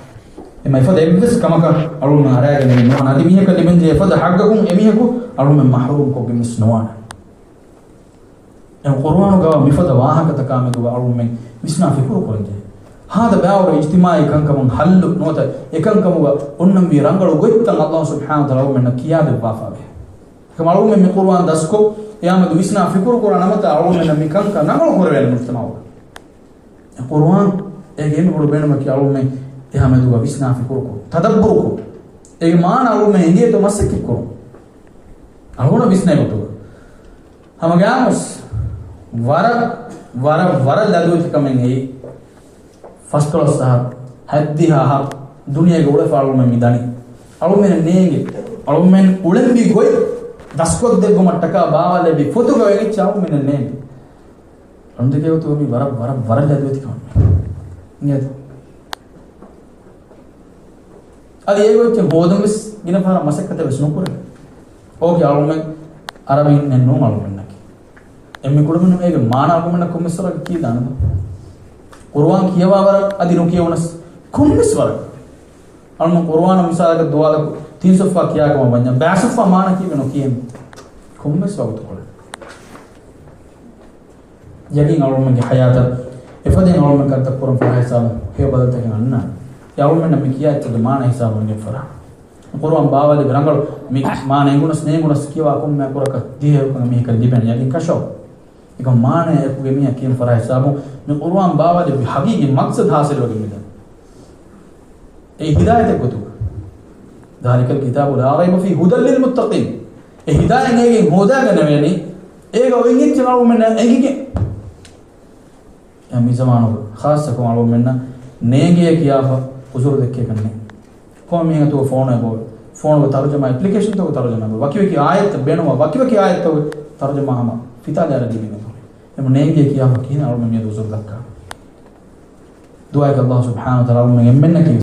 އެމަ އެފަދަ އެއްވެސް ކަމަކަށް އަޅުގަނޑު އަރާގަނެގެން ނުވާނެ. އަދި މީހަކަށް ލިބެންޖެހޭ އެފަދަ ޙައްޤަކުން އެމީހަކު އަޅުގަނޑުމެން މަޙްރޫމް ކޮށްގެން ވެސް ނުވާނެ. އެ ޤުރްއާނުގަ މިފަދަ ވާހަކަތަކާ މެދުގަ އަޅުގަނޑުމެން ވިސްނާ ފިކުރު ކުރަންޖެހޭ. ހާދަ ބައިވަރު އިޖްތިމާޢީ ކަންކަމުން ޙައްލު ނުވަތަ އެކަންކަމުގަ އޮންނަންވީ ރަނގަޅު ގޮތްތައް ﷲ ސުބްޙާނަހޫ ވަތަޢާލާ އަޅުގަނޑުމެންނަށް ކިޔާދެއްވާފައިވޭ. އެކަމަ އަޅުގަނޑުމެން މި ޤުރްއާން ދަސްކޮށް، އެއާމެދު ވިސްނާ ފިކުރު ކުރާ ނަމަތައް އަޅުގަނޑުމެންނަށް މި ކަންކަން ރަނގަޅު ކުރެވޭނެ މުޖްތަމަޢުގަ. އެ ޤުރްއާން އޭގެ އެންމެ ބޮޑު ބޭނުމަކީ އަޅުގަނޑުމެން އެހާ މެދުގަ ވިސްނާ ފިކުރު ކުރުން، ތަދައްބުރު ކުރުން. އޭގެ މާނަ އަޅުގަނޑުމެން އެނގޭތޯ މަސައްކަތް ކުރުން. އަޅުގަނޑު ވިސްނޭ ގޮތުގަ. ހަމަގައިމުވެސް ވަރަށް، ވަރަށް، ވަރަށް ލަދުވެތި ކަމެއް އެއީ، ފަސްދޮޅަސް އަހަރު، ހަތްދިހަ އަހަރު ދުނިޔޭގަ އުޅެފަ އަޅުގަނޑުމެން މި ދަނީ. އަޅުގަނޑުމެން ނޭނގެ، އަޅުގަނޑުމެން އުޅެންވީ ގޮތް ދަސްކޮށްދެއްވުމަށްޓަކާ ބާވާލެއްވި ފޮތުގަ އޮތް އެއްޗެއް އަޅުގަނޑުމެން ނޭނގެ. އަޅުގަނޑުމެން ދެކޭ ގޮތުގަ މީ ވަރަށް، ވަރަށް، ވަރަށް ލަދުވެތި ކަމެއް. އިނގޭތަ؟ އަދި އޭގޮތް ހޯދުން ވެސް ގިނަ ފަހަރަށް މަސައްކަތެއް ވެސް ނުކުރޭ. އޯކޭ، އަޅުގަނޑުމެން އަރަބިންނެއް ނޫން އަޅުގަނޑުމެންނަކީ. އެންމެ ކުޑަމިނުން އޭގެ މާނަ އަޅުގަނޑުމެންނަށް ކޮންމެސް ވަރަކަށް ކީ ދާނެ؟ ޤުރުއާން ކިޔަވާ ވަރަށް އަދި ނުކިޔަވުނަސް ކޮންމެސް ވަރަކަށް. އަޅުގަނޑު ޤުރުއާނަށް މިސާލަކަށް ދުވާލަކު ތިން ޞަފްޙާ ކިޔާ ކަމަށް ވަންޏާ، ބައި ޞަފްޙާ މާނަ ކީއްވެ ނުކިޔޭނެ. ކޮންމެސް ވަގުތުކޮޅެއް. ޔަގީން އަޅުގަނޑުމެންގެ ޙަޔާތަށް އެފަދައިން އަޅުގަނޑުމެން ކަންތައް ކުރަން ފަރާ ހިސާބުން ހެޔޮ ބަދަލުތަކެއް އަންނާނެ. އެ އަޅުގަނޑުމެންނަށް މި ކިޔާ އެއްޗެއްގެ މާނަ ހިސާބުން އެނގެން ފަރާ. ޤުރުއާން ބާވާލެއްވި ރަނގަޅު މި މާނަ އެނގުނަސް ނޭނގުނަސް ކިޔަވާ ކޮންމެ އަކުރަކަށް ދިހަ އެކަން މީހަކަށް ލިބެން ޔަގީން ކަށަވަރު. އެކަމަ މާނަ އެކުގެ މީހާ ކިޔަން ފަރާ ހިސާބުން މި ޤުރުއާން ބާވާލެއްވި ހަގީގީ މަޤްޞަދު ހާސިލުވެގެން މިދަނީ. އެ ހިދާޔަތެއް ގޮތުގަ. ذلك الكتاب لا ريب فيه هدى للمتقين. އެ ހިދާޔަތް އޭގެން ހޯދާގަނެވޭނީ، އޭގަ އޮތް އެއްޗެއް އަޅުގަނޑުމެންނަށް އެނގިގެން. އެ މި ޒަމާނުގަ ޚާއްޞަކޮށް އަޅުގަނޑުމެންނަށް ނޭނގޭ ކިޔާފަ ޢުޛުރު ދެއްކޭކަށް ނެތް. ކޮންމެ މީހަކު ފޯނު އެބައޮތް. ފޯނުގަ ތަރުޖަމާ، އެޕްލިކޭޝަންތަކުގަ ތަރުޖަމާ އެބައޮތް. ވަކިވަކި އާޔަތްތައް ބޭނުންވާ، ވަކިވަކި އާޔަތްތަކުގެ ތަރުޖަމާ ހަމަ ފިތާލާ ލިބިގެން އެބައޮތް. އެމަ ނޭނގޭ ކިޔާފަ ކިހިނެއް އަޅުގަނޑު މިއަދު ޢުޛުރު ދައްކާ؟ ދުޢާއަކީ ﷲ ސުބްޙާނަހޫ ވަތަޢާލާ އަޅުގަނޑުމެން އެންމެންނަކީ